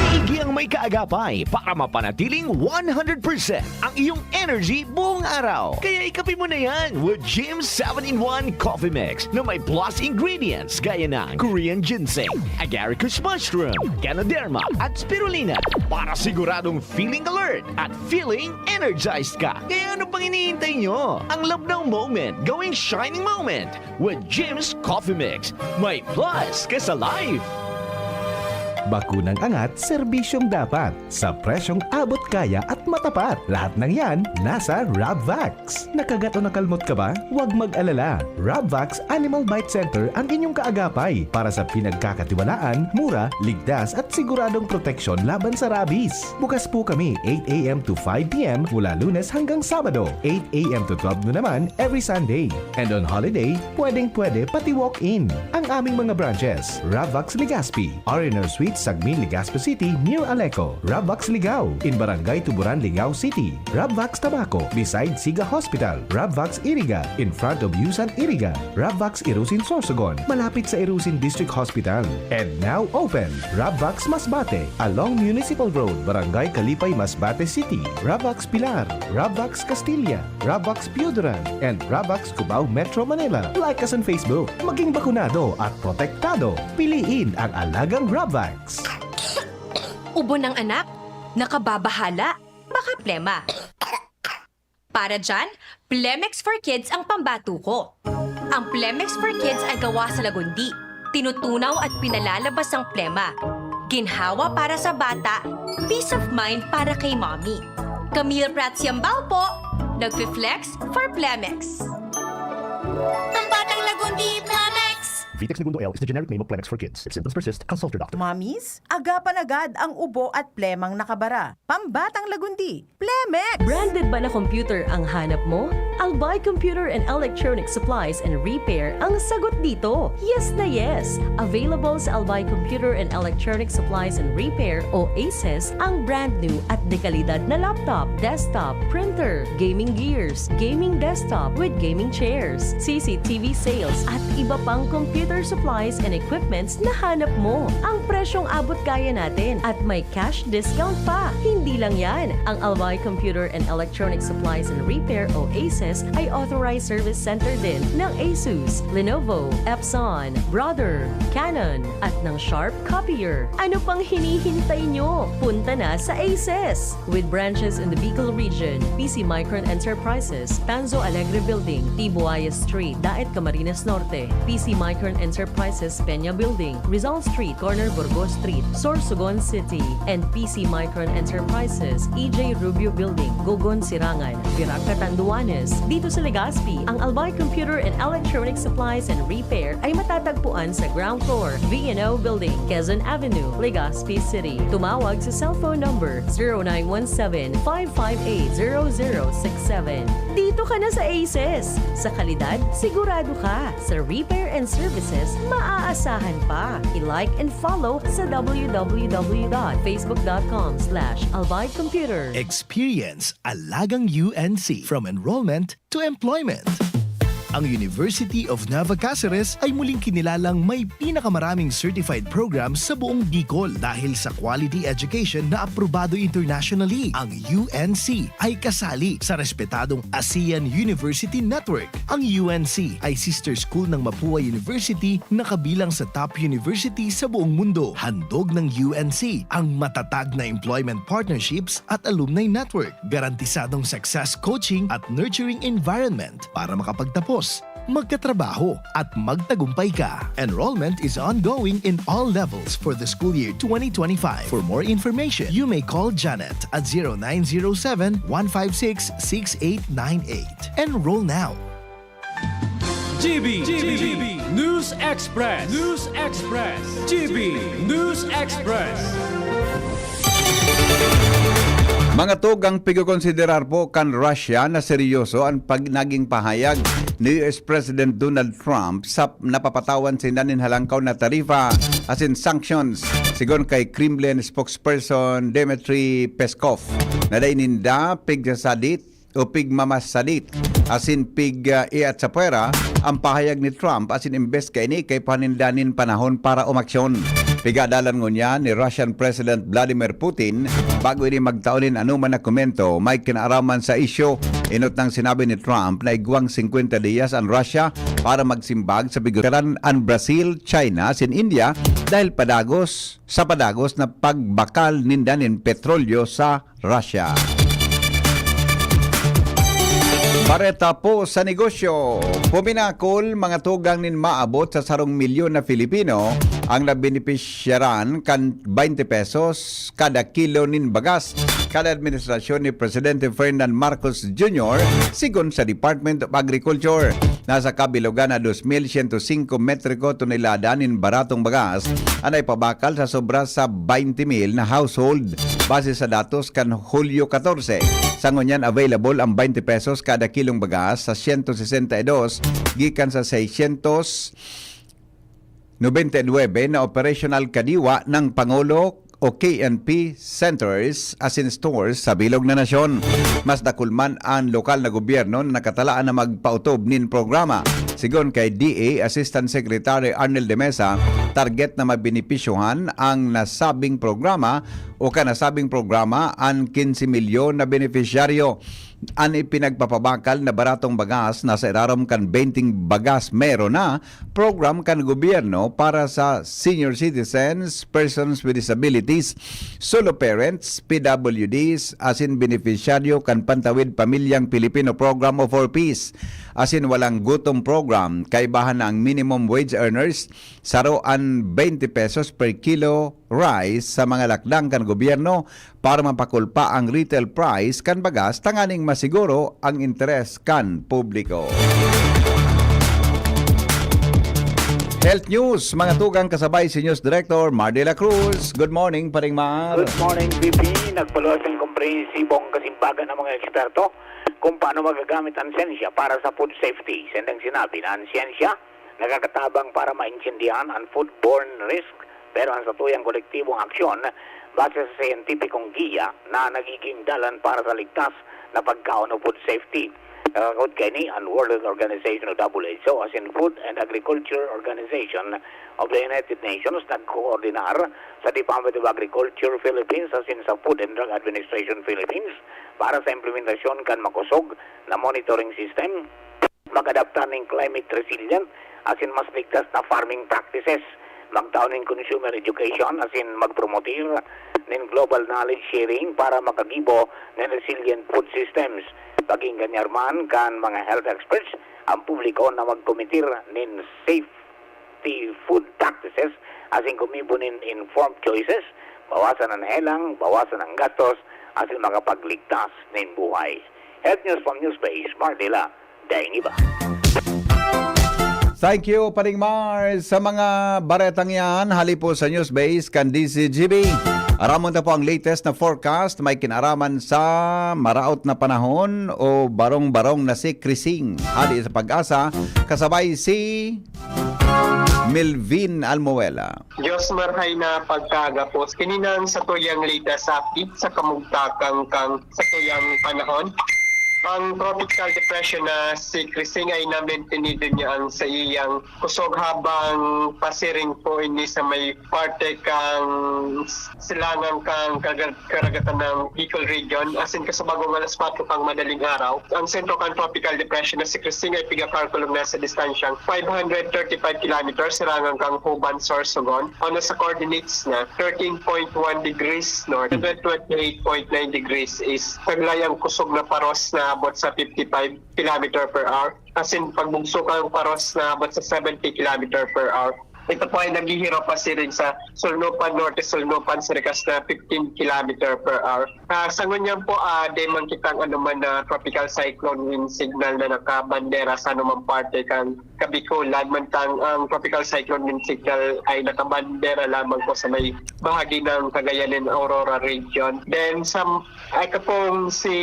Paigiang may kaagapay para mapanatiling one hundred percent ang iyong energy buong araw. Kaya ikape mo na yan with Jim's seven-in-one Coffee Mix na may plus ingredients gaya ng Korean ginseng, agaricus mushroom, ganoderma, at spirulina para siguradong feeling alert at feeling energized ka. Kaya ano pang hinihintay nyo? Ang love ng moment, gawing shining moment with Jim's Coffee Mix. May plus ka sa life! Bakunang angat, serbisyong dapat, sa presyong abot kaya at matapat. Lahat ng yan, nasa Rabvax. Nakagat o nakalmot ka ba? Huwag mag-alala. Rabvax Animal Bite Center ang inyong kaagapay para sa pinagkakatiwalaan, mura, ligtas at siguradong proteksyon laban sa rabies. Bukas po kami eight a m to five p m mula Lunes hanggang Sabado, eight a m to twelve noon naman every Sunday. And on holiday, pwedeng-pwede pati walk-in. Ang aming mga branches, Rabvax Legazpi, R and R Suite, Sagmin, Legazpi City, near Aleco, Rabvax Ligao, in Barangay Tuburan, Ligao City, Rabvax Tabaco, beside Siga Hospital, Rabvax Iriga, in front of Yusan Iriga, Rabvax Irusin Sorsogon, malapit sa Irusin District Hospital. And now open, Rabvax Masbate, along Municipal Road, Barangay Kalipay, Masbate City, Rabvax Pilar, Rabvax Castilla, Rabvax Pioduran, and Rabvax Cubao, Metro Manila. Like us on Facebook. Maging bakunado at protektado. Piliin ang alagang Rabvax. Ubo ng anak? Nakababahala? Baka plema. Para dyan, Plemex for Kids ang pambato ko. Ang Plemex for Kids ay gawa sa lagundi. Tinutunaw at pinalalabas ang plema. Ginhawa para sa bata, peace of mind para kay mommy. Camille Prats Yambao po, nagfi-flex for Plemex. Ang batang lagundi, Plemex! Vitex Negundo L is the generic name of Plemex for Kids. If symptoms persist, consult your doctor. Mommies, agapan agad ang ubo at plemang nakabara. Pambatang lagundi, Plemex! Branded ba na computer ang hanap mo? Albay Computer and Electronic Supplies and Repair ang sagot dito. Yes na yes! Available sa Albay Computer and Electronic Supplies and Repair o ACES ang brand new at dekalidad na laptop, desktop, printer, gaming gears, gaming desktop with gaming chairs, C C T V sales at iba pang computer supplies and equipments na hanap mo. Ang presyong abot kaya natin at may cash discount pa. Hindi lang yan, ang Albay Computer and Electronic Supplies and Repair o ACES ay authorized service center din ng Asus, Lenovo, Epson, Brother, Canon, at ng Sharp Copier. Ano pang hinihintay nyo? Punta na sa Aces! With branches in the Bicol region, P C Micron Enterprises, Tanzo Alegre Building, Tibuaya Street, Daet, Camarines Norte, P C Micron Enterprises, Peña Building, Rizal Street, corner Burgos Street, Sorsogon City, and P C Micron Enterprises, E J Rubio Building, Gogon, Sirangan, Virac, Catanduanes. Dito sa Legazpi, ang Albay Computer and Electronic Supplies and Repair ay matatagpuan sa ground floor, V and O Building, Quezon Avenue, Legazpi City. Tumawag sa cellphone number zero nine one seven, five five eight, zero zero six seven. Dito ka na sa Aces! Sa kalidad, sigurado ka. Sa repair and services, maaasahan pa. I-like and follow sa w w w dot facebook dot com slash albay computer. Experience Alagang U N C, from enrollment to employment. Ang University of Nueva Caceres ay muling kinilalang may pinakamaraming certified programs sa buong Bicol dahil sa quality education na aprobado internationally. Ang U N C ay kasali sa respetadong ASEAN University Network. Ang U N C ay sister school ng Mapua University na kabilang sa top university sa buong mundo. Handog ng U N C ang matatag na employment partnerships at alumni network, garantisadong success coaching at nurturing environment para makapagtapos, magkatrabaho, at magtagumpay ka. Enrollment is ongoing in all levels for the school year twenty twenty-five. For more information, you may call Janet at zero nine zero seven, one five six, six eight nine eight. Enroll now. G B, G B, News Express, News Express, G B, News Express. Mga tugang, pigkokonsiderar po kan Russia na seryoso an pag-, naging pahayag ni U S President Donald Trump sa napapatawan sinda nin halangkaw na tarifa asin sanctions, sigon kay Kremlin spokesperson Dmitry Peskov na dai ninda pigsasadit o pigmamasadit asin pig, ah, iat sa puwera ang pahayag ni Trump asin imbes kaini kay paninda nin panahon para umaksyon. Pigadalan ngunyan ni Russian President Vladimir Putin bago ini magtao nin anoman na komento may kinaaraman sa isyu. Enot nang sinabi ni Trump na igwang singkwenta diyas an Russia para magsimbag sa pigutaran an Brazil, China asin India dahil padagos sa padagos na pagbakal ninda nin petrolyo sa Russia. Bareta po sa negosyo. Puminakol mga tugang nin maabot sa sarong milyon na Filipino ang nabenepisyaran kan twenty pesos kada kilo nin bagas kada administrasyon ni Presidente Ferdinand Marcos Junior, sigon sa Department of Agriculture. Nasa kabilogan na dos mil siyento singko metriko tonelada nin baratong bagas an naipabakal sa sobra sa twenty mil na household, base sa datos kan Hulyo katorse. Sa ngunyan, available ang twenty pesos kada kilong bagas sa siyento sesenta y dos gikan sa seiscientos nobenta y nuebe na operational kadiwa ng Pangulo o K N P centers asin stores sa bilog na nasyon. Mas dakul man an lokal na gobyerno na nakatalaan na magpaotob nin programa. Sigon kay D A Assistant Secretary Arnel de Mesa, target na mabenepisyohan ang nasabing programa o kanasabing programa an kinse milyon na benepisyaryo. An ipinagpapabakal na baratong bagas nasa irarom kan benteng bagas mero na program kan gobyerno para sa senior citizens, persons with disabilities, solo parents, P W Ds, asin benepisyaryo kan Pantawid Pamilyang Pilipino Program o four Ps, asin Walang Gutom Program. Kaibahan na ang minimum wage earners, saro an twenty pesos per kilo rice sa mga lakdang kan gobyerno para mapakulpa ang retail price kan bagas tanganing masiguro ang interes kan publiko. Health News, mga tugang, kasabay si News Director Mar de la Cruz. Good morning, Paring Mar. Good morning, B P. Nagpaluwas ng komprehensibong kasimbagan ng mga eksperto kung paano magagamit ang siyensya para sa food safety. Sendang sinabi na ang siyensya nakakatabang para maintindihan ang foodborne risk, pero ang satuyang kolektibong aksyon base sa siyentipikong giya na nagiging dalan para sa ligtas na pagkaon o food safety. Kakakot kaini, an World Health Organization o W H O, asin Food and Agriculture Organization of the United Nations nagkoordinar sa Department of Agriculture Philippines asin sa Food and Drug Administration Philippines para sa implementasyon kan makosog na monitoring system, mag-adapta nin climate resilient asin mas ligtas na farming practices, magtao nin consumer education asin magpromotir nin global knowledge sharing para makagibo nin resilient food systems. Pag-engganyar man kan mga health experts an publiko na magkomitir nin safety food practices asin gumibo nin informed choices, bawasan an helang, bawasan an gastos, asin makapagligtas nin buhay. Health News from Newsbase, Mardila, daing iba. Thank you, Paring Mars, sa mga baretang yan. Hali po sa Newsbase kan D Z G B. Aramon ta po ang latest na forecast may kinaraman sa maraot na panahon o barong-barong na si Krising. Hali sa Pag-asa, kasabay si Melvin Almuela. Diyos marhay na pagkagapos. Kininang sa tuyang latest update sa kamugtakan kan sa tuyang panahon. Ang tropical depression na si Krising ay namentinido niya ang sa iyang kusog habang pasiring po ini sa may parte kang silangan kang karagatan ng Bicol Region, asin kasabagong alas kwatro kang madaling araw. Ang sentro kan tropical depression na si Krising ay piga-Carcolom na sa distansyang five hundred thirty-five kilometers silangan kang Juban, Sorsogon, o nasa coordinates na thirteen point one degrees north, twenty-eight point nine degrees east. Taglay ang kusog na paros na abot sa fifty-five kilometer per hour, asin pagbugso kan paros na abot sa seventy kilometer per hour. Ito po ay naghihirap pasiring sa Sulnupan, Norte Sulnupan, sa rikas na fifteen kilometer per hour. Ah, sa ngunyan po, ah, di man kitang anuman na tropical cyclone wind signal na nakabandera sa anumang parte kan Kabikulan, mantang ang tropical cyclone wind signal ay nakabandera lamang po sa may bahagi ng Cagayan and Aurora region. Then sa ito pong si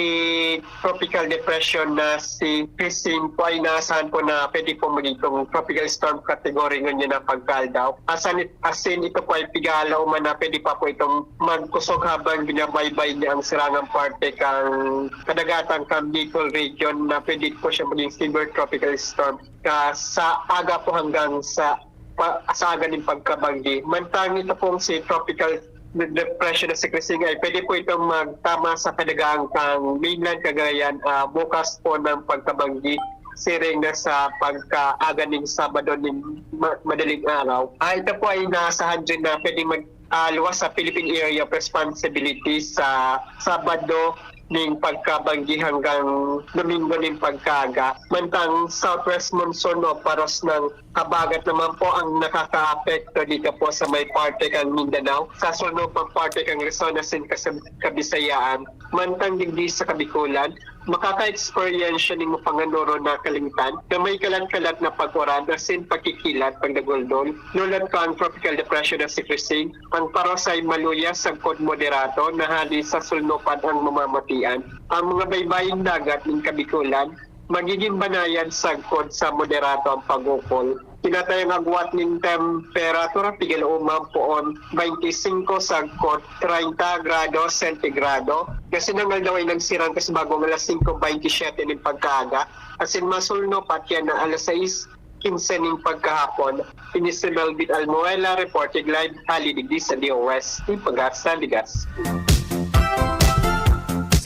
tropical depression na si Christine po ay inaasahan po na pwede po maging itong tropical storm category ngunyan na pagkaaldaw. Asan it- asin ito po ay pigala uman na pwede pa po itong magkusog habang binabaybay niya ang sirangang parte kang kadagatan kang Bicol region na pwede po siya maging severe tropical storm ka sa aga po hanggang sa pa, sa aga nin pagkabanggi. Mantang ito pong si tropical depression na si Christine ay pwede po itong magtama sa kadagatan kang mainland Cagayan ah, bukas po ng pagkabanggi siring na sa pagkaaga ning Sabado ning ma- madaling araw. Ah, ito po ay inaasahan din na pwedeng mag ah, luwas sa Philippine Area of Responsibility sa Sabado ning pagkabanggi hanggang Domingo ning pagkaaga. Mantang southwest monsoon o paros ng habagat naman po ang nakakaapekto dito po sa may parte kang Mindanao, sa sulnopang parte kang Luzon asin kas- Kabisayaan. Mantang digdi sa Kabikulan, makaka-eksperyensya nin mapanganoro na kalingtan na may kalat-kalat na pag-uran asin pagkikilat, pagdaguldol. Lulot pa ang tropical depression na si Christine. Ang paros ay maluya sagkod moderato na hali sa sulnopan ang mamamatian. Ang mga baybaying dagat nin Kabikulan, magiging banayad sagkod sa moderato ang pag-ukol. Kinatayang agwat nin temperatura pigil-uma poon twenty-five sagkod treinta grado sentigrado. Kasi nang aldaw ay nagsirang kasi bagong alas singko baynte siyete nin pagkaaga. Asin masulno patyan na alas sais kinse nin pagkahapon. Ini si Melvin Almuela, reporting live, hali digdi sa D O S, Pag-asa, Legazpi.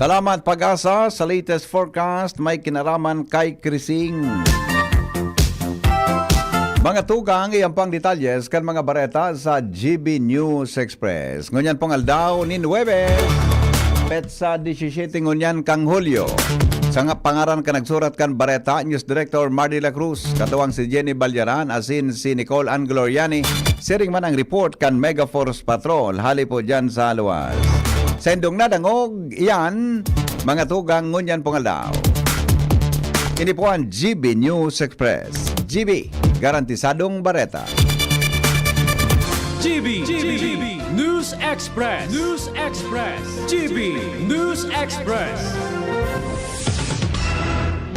Salamat, Pag-asa. Sa latest forecast, may kinaraman kay Krising. Mga tugang, iyan pang detalyes kan mga bareta sa G B News Express. Ngunyan pong aldaw nin Huwebes, petsa disisiyete ngunyan kang Hulyo. Sa nga pangaran kan nagsurat kan bareta, News Director Mardy La Cruz, katuwang si Jenny Balyaran, asin si Nicole Ann Gloriani, siring man ang report kan Megaforce Patrol, hali po dyan sa luwas. Sa indong nadangog, iyan, mga tugang ngunyan pong aldaw. Ini po ang G B News Express. G B, garantisadong bareta. G B, G B, News Express, News Express, G B, News Express.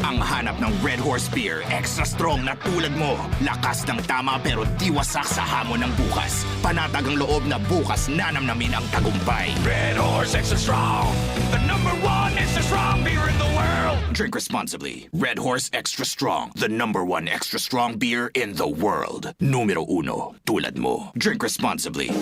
Ang hanap ng Red Horse Beer, extra strong na tulad mo. Lakas ng tama pero di wasak sa hamon ng bukas. Panatag ang loob na bukas nanamnamin ang tagumpay. Red Horse Extra Strong, the number one extra strong beer in the world. Drink responsibly. Red Horse Extra Strong, the number one extra strong beer in the world. Numero uno, tulad mo. Drink responsibly.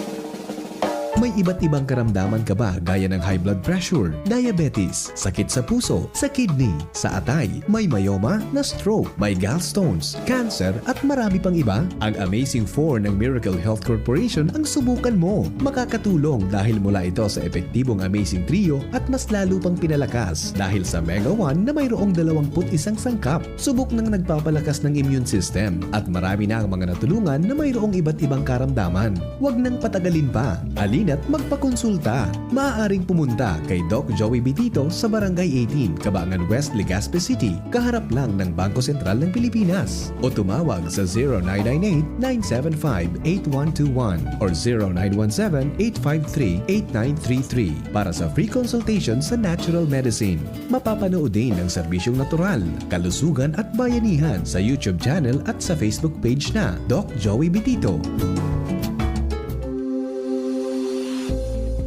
May iba't ibang karamdaman ka ba gaya ng high blood pressure, diabetes, sakit sa puso, sa kidney, sa atay, may myoma, na stroke, may gallstones, cancer at marami pang iba? Ang Amazing four ng Miracle Health Corporation ang subukan mo. Makakatulong dahil mula ito sa epektibong Amazing Trio at mas lalo pang pinalakas dahil sa Mega one na mayroong dalawang put isang sangkap. Subok nang nagpapalakas ng immune system at marami na ang mga natulungan na mayroong iba't ibang karamdaman. Huwag nang patagalin pa. Halina't magpakonsulta. Maaaring pumunta kay Doc Joey Bitito sa Barangay eighteen, Kabangan West, Legazpi City, kaharap lang ng Bangko Sentral ng Pilipinas. O tumawag sa zero nine nine eight, nine seven five, eight one two one or zero nine one seven, eight five three, eight nine three three para sa free consultation sa natural medicine. Mapapanood din ang serbisyong natural, kalusugan at bayanihan sa YouTube channel at sa Facebook page na Doc Joey Bitito.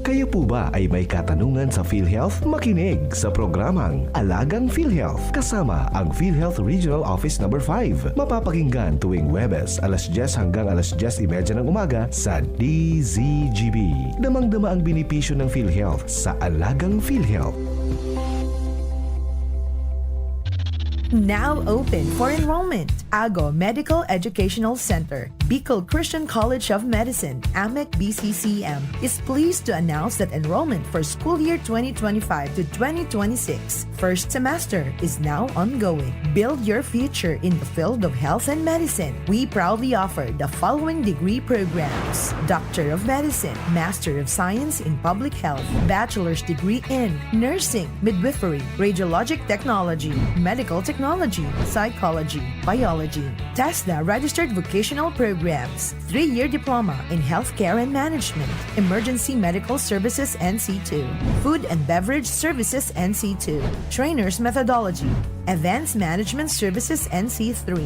Kayo po ba ay may katanungan sa PhilHealth? Makinig sa programang Alagang PhilHealth kasama ang PhilHealth Regional Office Number five. Mapapakinggan tuwing Huwebes alas diyes hanggang alas diyes y media ng umaga sa D Z G B. Damang-dama ang benepisyo ng PhilHealth sa Alagang PhilHealth. Now open for enrollment. Ago Medical Educational Center, Bicol Christian College of Medicine, AMEC B C C M, is pleased to announce that enrollment for school year twenty twenty-five to twenty twenty-six first semester is now ongoing. Build your future in the field of health and medicine. We proudly offer the following degree programs: Doctor of Medicine, Master of Science in Public Health, Bachelor's degree in Nursing, Midwifery, Radiologic Technology, Medical Technology, Psychology, Biology, TESDA registered vocational programs, three-year diploma in healthcare and management, emergency medical services N C two, food and beverage services N C two, trainers methodology, events management services N C three,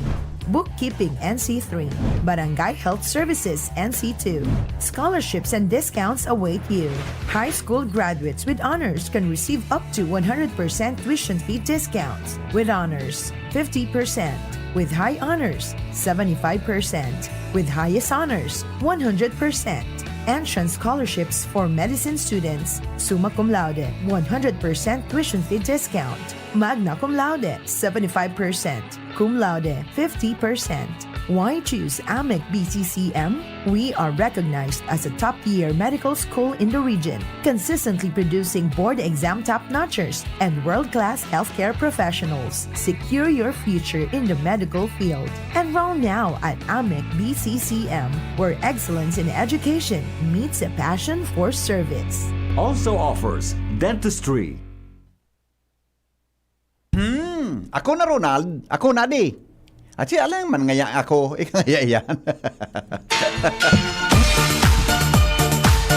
bookkeeping N C three, barangay health services N C two. Scholarships and discounts await you. High school graduates with honors can receive up to one hundred percent tuition fee discounts with honors, fifty percent, with high honors, seventy-five percent, with highest honors, one hundred percent. Entrance scholarships for medicine students, summa cum laude, one hundred percent tuition fee discount, magna cum laude, seventy-five percent, cum laude, fifty percent. Why choose AMEC B C C M? We are recognized as a top-tier medical school in the region, consistently producing board exam top-notchers and world-class healthcare professionals. Secure your future in the medical field. Enroll now at AMEC B C C M, where excellence in education meets a passion for service. Also offers dentistry. Hmm, ako na, Ronald. Ako na, di. At siya lang man ngaya ako. Ikangaya yan.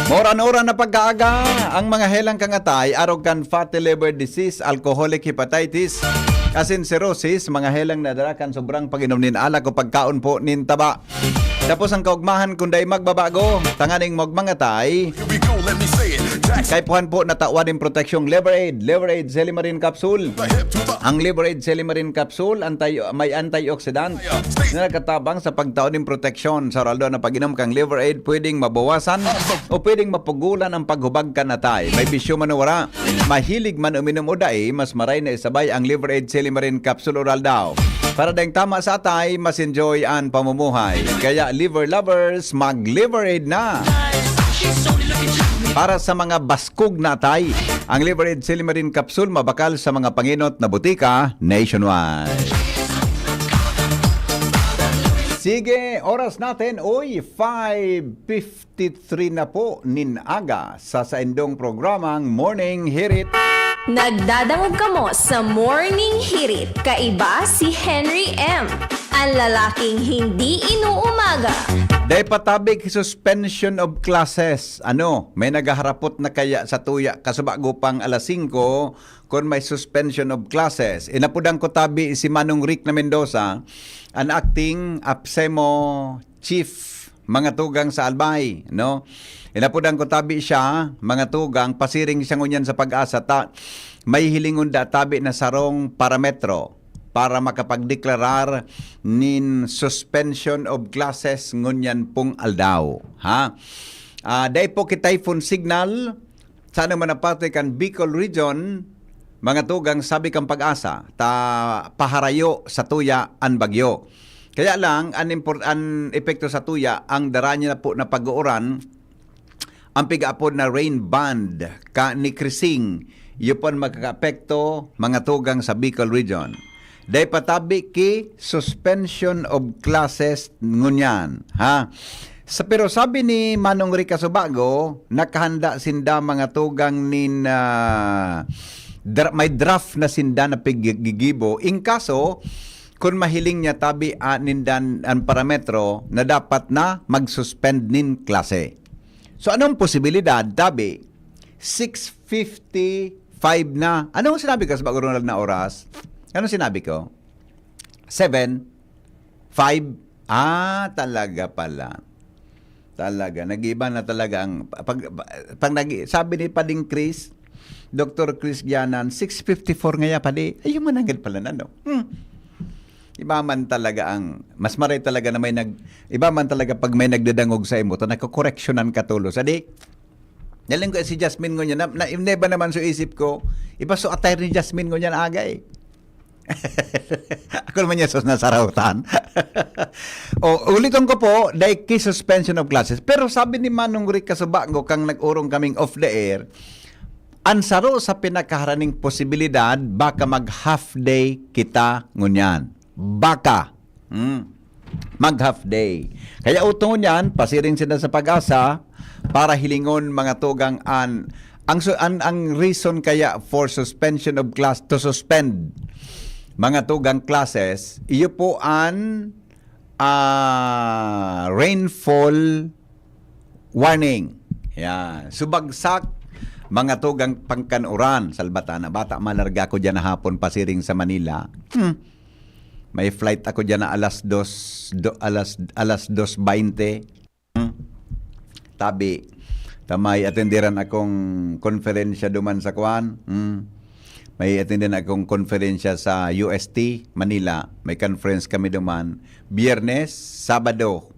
Mauran-uran na pagkaaga, ang mga helang kangatay, arog kan fatty liver disease, alcoholic hepatitis, asin cirrhosis, mga helang nadara kan sobrang pag-inom nin alak o pagkaon po nin taba. Tapos ang kaugmahan kun dai magbabago, tanganing magmangatay. Kaipuhan po natawan nin proteksyong Liver Aid, Liver Aid Silimarin Capsule. Ang Liver Aid Silimarin Capsule, anti, may antioxidant na nagkatabang sa pagtao nin proteksyon. Sa oral na pag-inom kang Liver Aid, pwedeng mabawasan o pwedeng mapugulan ang paghubag kan atay. May bisyo man o wala, mahilig man uminom o dai, mas maray na isabay ang Liver Aid Silimarin Capsule Oral daw. Para daing tama sa atay, mas enjoy ang pamumuhay. Kaya liver lovers, mag-Liver Aid na! Para sa mga baskog na atay, ang Liver Aid Silimarin Capsule mabakal sa mga pangenot na butika nationwide. Sige, oras natin, uy, five fifty-three na po nin aga sa saindong programang Morning Hirit. Nagdadangog kamo sa Morning Hirit. Kaiba si Henry M, ang lalaking hindi inuumaga. Dai pa tabi ki suspension of classes. Ano, may naghaharapot na kaya sa tuya kasubago pang alas singko kun may suspension of classes. Inapodan ko tabi si Manong Rick na Mendoza, an acting APSEMO chief. mga tugang sa Albay, no? Inapodan ko tabi siya, mga tugang, pasiring siya ngunyan sa PAGASA, ta may hilingon da tabi na sarong parametro para makapagdeklarar nin suspension of classes ngunyan pong aldaw, ha? Ah, dai po ki typhoon signal, sa ano man na parte kan Bicol Region, mga tugang, sabi kan PAGASA, ta paharayo sa tuya an bagyo. Kaya lang, an import-, an epekto sa tuya, ang dara niya na po na pag-uuran, ang pigaapod na rain band ka ni Krising, iyo po an magkakaapekto, mga tugang, sa Bicol Region. Dai patabi ki suspension of classes ngunyan, ha? Sa, pero sabi ni Manong Rica Subago, nakahanda sinda, mga tugang, nin, ah, dra-, may draft na sinda na piggigibo. In kaso, kun mahiling niya tabi, ah, nindan an parametro na dapat na mag-suspend nin klase. So, anong posibilidad, tabi? Six fifty-five na. Anong sinabi ko sa Bago Ronald na oras? Anong sinabi ko? Seven? Five? Ah, talaga pala. Talaga, nag-iba na talaga ang pag, pag nag-, sabi ni Pading Chris, Doktor Chris Gianan, six fifty-four ngaya, padi. Ayun, mananggad pala na, no? Hmm. Iba man talaga ang, mas maray talaga na may nag, iba man talaga pag may nagdadangog sa imo, ta nagkokoreksyonan ka tulos. Adi, naling ko si Jasmine ngunyan, na, na, neba naman sa isip ko, iba so attire ni Jasmine ngunyan agay. Ako naman niya sus nasarautan. O, uliton ko po, dai ki suspension of classes. Pero sabi ni Manong Rick Kasubango, kang nag-urong kaming off the air, an saro sa pinakaharaning posibilidad, baka mag half day kita ngunyan. Baka. Hmm. Mag half day. Kaya uto ngunyan, pasiring sila sa PAGASA para hilingon, mga tugang, an, ang su-, an, ang reason kaya for suspension of class, to suspend, mga tugang, classes, iyo po an, ah, rainfall warning. Yan. Subagsak, mga tugang, pangkan-uran. Salbata na bata, malarga ko diyan na hapon pasiring sa Manila. Hmm. May flight ako diyan na alas dos, do-, alas, alas dos baynte. Hmm. Tabi, ta may atenderan akong konferensya duman sa kwan. Hmm. May atenderan akong konferensya sa U S T, Manila. May conference kami duman. Biyernes, Sabado.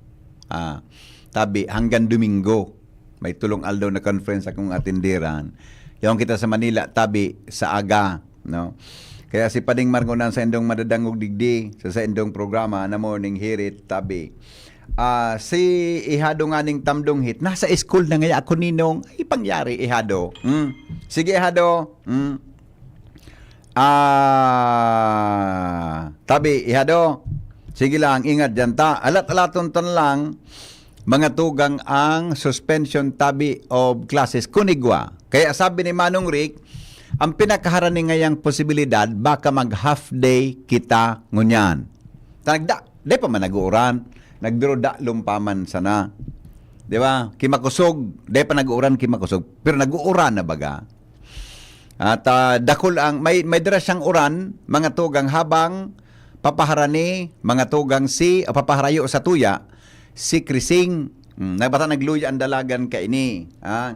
Ah, tabi, hanggang Domingo. May tulong aldaw na conference akong atenderan. Yaon kita sa Manila, tabi, sa aga, no? Kaya si Pading Marngon an saindong madadangog digdi sa saindong programa na Morning Hirit, tabi. Ah, si Ihado nganing Tamdong Hit, nasa school na ngaya ako, Ninong. Ay, pangyari, Ihado. Hmm. Sige, Ihado. Hmm. Ah, tabi, Ihado. Sige lang, ingat diyan ta. Alat-alaton tan lang, mga tugang, ang suspension tabi of classes kun igwa. Kaya sabi ni Manong Rick, ang pinakaharani ngayang posibilidad, baka mag half day kita ngunyan. Tanagda, di pa man nag-uuran. Nagduruda lumpaman sana. Di ba? Kimakusog, di pa nag-uuran, kimakusog. Pero nag-uuran na baga. At, ah, dakul ang, may, may dara siyang uran, mga tugang, habang papaharani, mga tugang, si, o papaharayo sa tuya, si Krising. Hmm, nagbata nagluya ang dalagan kaini, ha?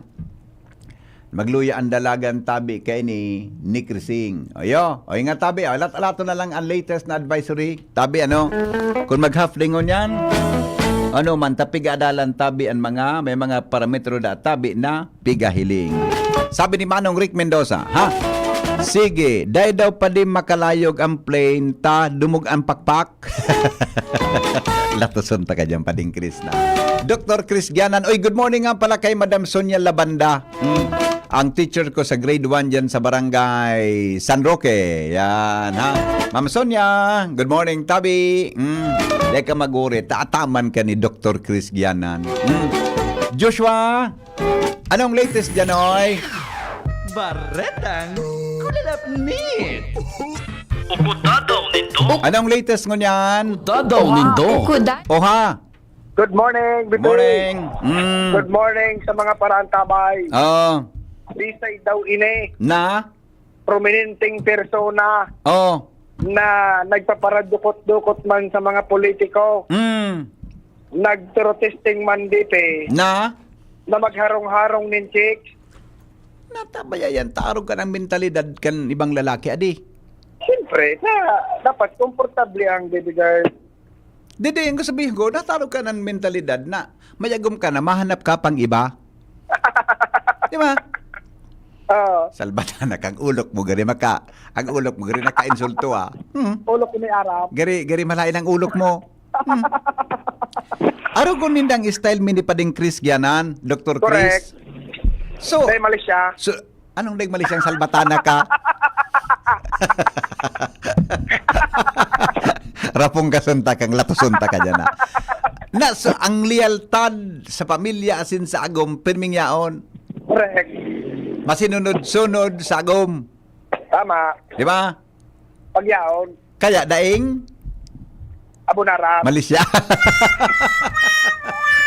Magluya ang dalagan tabi kaini ni Krising. Oyo, o nga tabi, alat-alato na lang ang latest na advisory. Tabi, ano? Kung mag-half day ngunyan, ano man, tapiga adalan tabi ang mga, may mga parametro da tabi na pigahiling. Sabi ni Manong Rick Mendoza, ha? Sige, dai daw pa di makalayog ang plane, ta dumog ang pakpak. Latoson ta ka dyan, Pading Chris na. Doktor Chris Gianan, oy, good morning nga pala kay Madam Sonia Labanda. Hmm. Ang teacher ko sa grade one dyan sa barangay San Roque. Yan, ha? Ma'am Sonia, good morning, tabi. Hmm. Di ka maguri, taataman ka ni Doktor Chris Gianan. Hmm. Joshua, anong latest dyan, oy? Baretang kulalapnit. Ukudadaw nindo. Anong latest ngunyan? Dadaw nindo. Kuda- Oha. Good morning, Bibi. Morning. Mm. Good morning sa mga paraantabay. Oh. Bisay daw ini. Na? Prominenteng persona Oh. na nagpaparadukot-dukot man sa mga politiko. Mm. Nag-through testing man dito eh. Na? Na magharong-harong nin chicks. Natabaya yan, tarog ka ng mentalidad kan ibang lalaki, adi. Siyempre, na, dapat komportable ang baby girl. Didi, ang sabihin ko, natarog ka ng mentalidad na mayagom ka na, mahanap ka pang iba. Di ba? Oo. Salbatana kang ulok mo, gari maka, ang ulok mo, gari naka-insulto, ah. Hmm. Ulok ni Arab. Gari, gari malain ang ulok mo. Hmm. Arogon nindang style, mini pa ding Chris Gianan, Doktor Chris. Correct. So, Dahil mali siya. So, anong dahil mali siyang salbatana ka? Rapong kasunta kang latusunta ka dyan, ah. Na, so, ang lealtad sa pamilya asin sa agom, pirming yaon. Correct. Masinunod-sunod sa agom. Tama. Di ba? Pagyaon. Kaya daing? Abunara. Mali siya.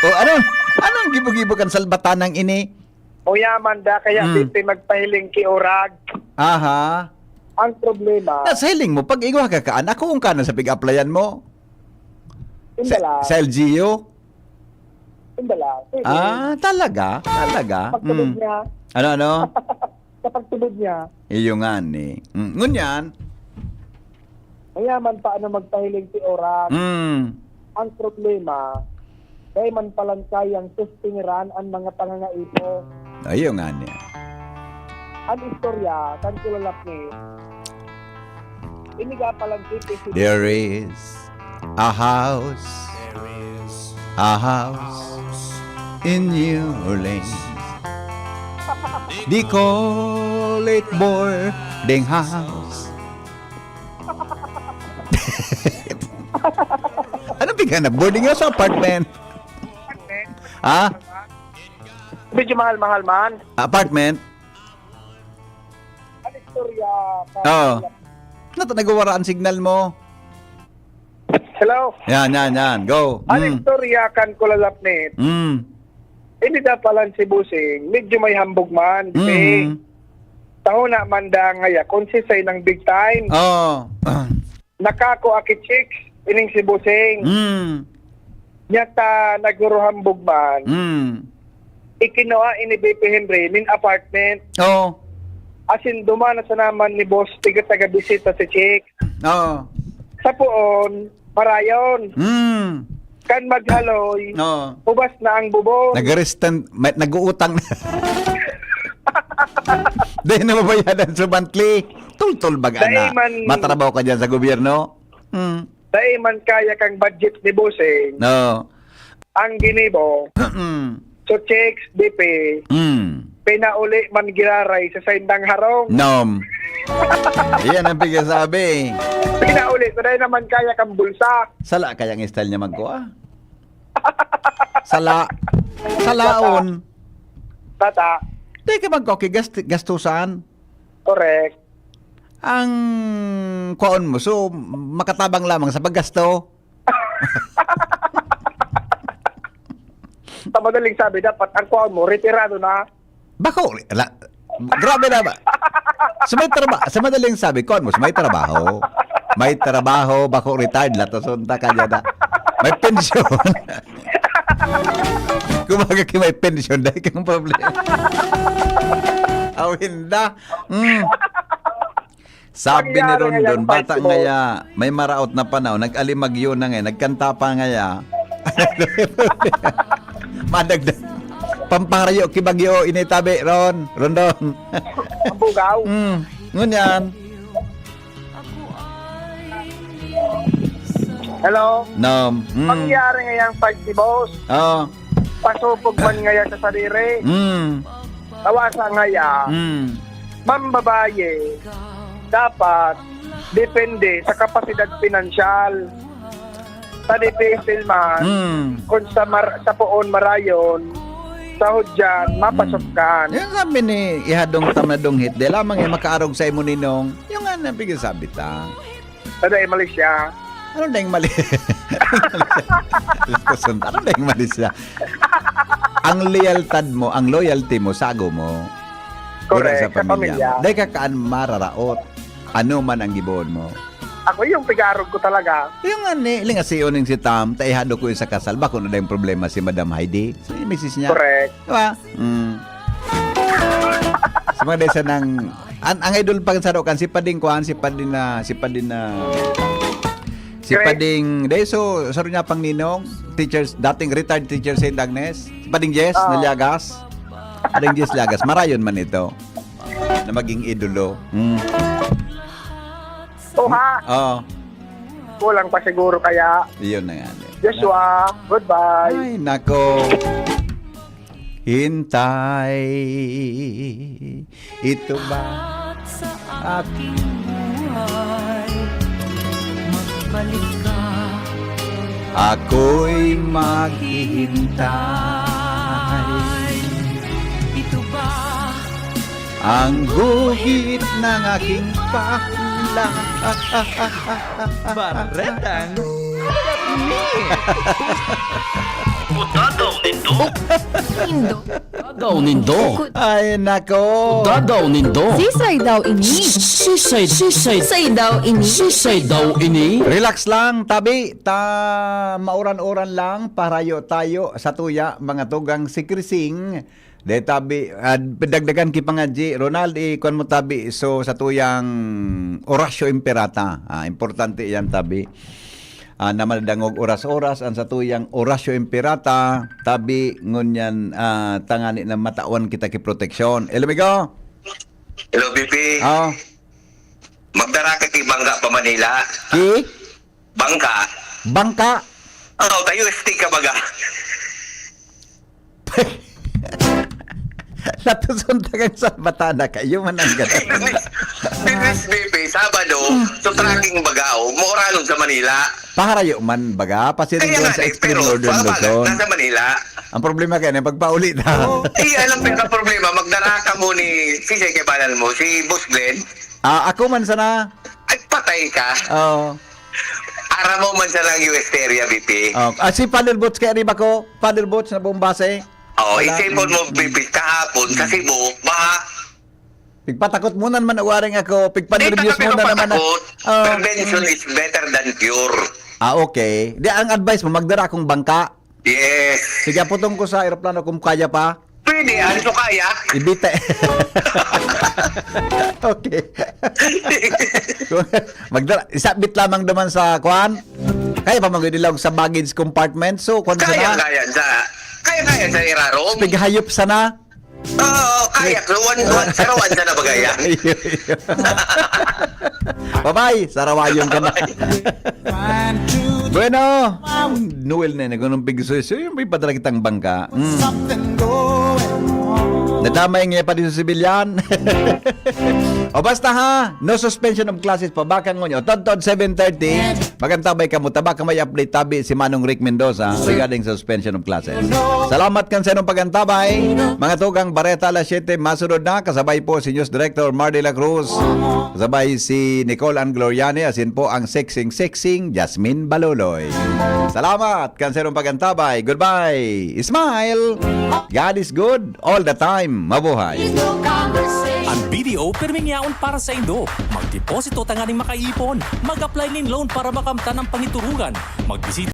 O, ano? Anong gibo-gibo kan salbatanang ini? Uyaman da, kaya Hmm. dito magpahiling ki Urag. Aha. Ang problema. Na, sa hiling mo, pag igwa ka kaan, ako ang kanan sa pig-applyan mo. Sa, Indala. sa L G U? Indala. Sige. Ah, talaga? Talaga? Pagtubod Mm. niya. Ano, ano? Sa pagtubod niya. Iyo nga ni. Mm, ngunyan? Mayaman pa ano magpahiling si Oran. Mm. Ang problema, dai man palan kayang sustingiran ang mga pangangaipo. Iyo nga ni. Ang istorya, kan kulalap ni, iniga palan si There is a house, a house in New Orleans. They call it boarding house. Ano piga na? Boarding house o apartment? Ha? Medyo mahal-mahal man. Apartment? Ang istorya, Oo. Nato, nagwawara ang signal mo. Hello? Yan, yan, yan. Go. Ang Mm. istorya kan kulalapnit. Mm. Hindi daw palan si Busing, medyo may hambog man. Mm. Eh, taho na man da ngaya, konsisay ng big time. Oo. Nakako aki chicks, ining si Busing. Mm. Nyata, naguruhambog man. Mm. Ikinua ini B P Henry, nin apartment. Oo. Asin duman na sa naman ni boss, tiga taga-bisita si Chick. Oo. Sa poon, marayon. Mm. Kan maghaloy, Oo. ubas na ang bubong. Nag-restant, may, nag-uutang na. Dahil nababayadan sa monthly. Tultol baga Dahil na. man Matrabaho ka dyan sa gobyerno. Mm. Dai man kaya kang budget ni Busing. No. Ang ginibo, Mm. so chicks, D P, Mm. pinauli man giraray sa saindang harong. Nom. Iyan ang pigasabi. Pinauli, so dai naman kaya kang bulsa. Sala kaya ang style niya magkuha? Sala. Salaon. Tata. Di ka magkuha kay gast-, gastusan. Correct. Ang kwaon mo, so, makatabang lamang sa paggasto. Sa madaling sabi, dapat ang kwaon mo, retirado na. Bako, la, grabe na ba? Sa may traba-, sa madaling sabi, kwaon mo, sa may trabaho. May trabaho, bako retired, latason ta ka dyan na. May pensyon. Kumaga ki may pensyon, dahil kang problema. Aw, hinda. Mm. Sabi ni Pangyari Rondon, ngayang bata festival. Ngaya, may maraot na panahon, nag-alimagyo na ngayon, nagkanta pa ngaya. Madagdag. Pamparayo, kibagyo, initabi, Ron, Rondon. Ang bugaw. Mm, ngunyan. Hello? No. Mm. Pangyari ngayang fight ni boss. Oo. Pasupog man ngaya sa sarili. Mm. Tawasa ngaya. Mm. Mambabaye. Dapat depende sa kapasidad pinansyal. Sa depende man, Mm. kung sa mar-, sa poon marayon, sa hudyan, mapasok Mm. kan. Yan sabi ni Ihadong Tamadong Hit, di lamang yung makaarog sa imo ninong. Yung nga nabigyan sabi ta. Ano eh, mali siya. Ano na yung mali? Lakoson, ano na yung mali siya? Ang lealtad mo, ang loyalty mo, sago mo. Correct, Wala sa sa pamilya pamilya. Mo. Dahil ka kaan mararaot. Ano man ang gibohon mo. Ako yung pigarog ko talaga. Yung nga ni, lingasion ning si Tam, ta ihado ko yung sa kasal. Bako na dayong problema si Madam Heidi. So, yung misis niya. Correct. Diba? Mm. Sa mga desa ng, an, ang idol pa sa kan, si Pading Kwan, si Pading na, si Pading na, si Correct. Pading, dahil so, saro niya pang ninong, teachers, dating retired teacher Saint Agnes, si Pading Jess, Oo. Naliagas. Pading Jess Liagas, marayon man ito. Na maging idolo. Mm. Oha. Oo. Kulang pa siguro kaya. Yun na nga. Joshua, goodbye. Ay, nako. Hintay. Ito ba? At sa aking buhay, magbalik ka. Ako'y maghihintay. Ito ba ang guhit ng aking pala. Baretang Nindo. Dadaw nindo. Ay, nako. Dadaw nindo. Sisay daw ini? Sisay, sisay. Sisay daw ini? Sisay daw ini? Relax lang, tabi. Ta, mauran-uran lang. Parayo tayo sa tuya, mga tugang si Krising. De tabi, ah, dagdagan ki pa nga, G. Ronald, ikuan mo tabi. So, sa tuyang Oratio Imperata. Ah, importante yan, tabi. Ah, na madangog oras-oras, ang sa tuyang Oratio Imperata, tabi, ngunyan, ah, tangani na matawan kita ki proteksyon. Hello, amigo? Hello, B P. Oh. Magdara ka ki bangka pa Manila. Ki? Bangka. Bangka? Oh, tayo, S T ka baga. Natuson ta kang Sabata na kayo, man ang ganun. Business, business, B P, Sabado, so trekking baga, oh, mauranon sa Manila. Paharayo man, baga, pa sila Kaya doon nga, sa eh, Extreme pero Northern sa baga, Luzon. Nasa Manila. Ang problema kaya na, pagpauli na. Oo. Eh, alam mo yung problema, magdara ka mo ni, si Sir Kebanan mo, si Boss Glenn. Ah, ako man sana. Ay, patay ka. Oo. Aram mo man sa lang U S area, B P. Oh, ah, si Paddle Boats kaya riba ko? Paddle Boats na buong base? Oo, Wala. I-cellphone mo, B P, kahapon, sa Cebu, baha. Pigpatakot muna naman, uwaring ako. Pigpanervyos Di pa kami muna naman. Patakot. Oh. Prevention is better than cure. Ah, okay. Di, ang advice mo, magdara akong bangka. Yes. Sige, putong ko sa eroplano kung kaya pa. Pwede, ano kaya? Ibite. Okay. Magdala, isabit lamang naman sa kwan. Kaya pa mag-ilog sa baggage compartment. So, kwan Kaya, sana? Kaya, sa, kaya, kaya sa irarom. Pighayop sana. Oo, kaya. So, one, one, sarawan sana bagay yan. Iyo, iyo. Bye-bye. Sarawayon ka na. Bueno, Noel na yun, nagulong pigsuyo. Yung may padala kitang bangka. Mm. Nadamay nga pa din sa sibilyan. O basta ha, no suspension of classes pa. Baka ngunyo. Todtod seven thirty, magantabay ka mo. Tabaka may update tabi si Manong Rick Mendoza regarding sa suspension of classes. Salamat kan sa inyong pagantabay. Mga tugang, Bareta alas siyete, masunod na. Kasabay po si News Director Mar de la Cruz. Kasabay si Nicole Ann Gloriani, asin po ang sexing-sexing Jasmine Baloloy. Salamat kan sa inyong pagantabay. Goodbye. Smile. God is good all the time. Mabuhay. Ang B D O pirming yaon para sa indo. Magdeposito tanganing makaipon. Mag-apply nin loan para makamtan ang pangiturugan. Magbisita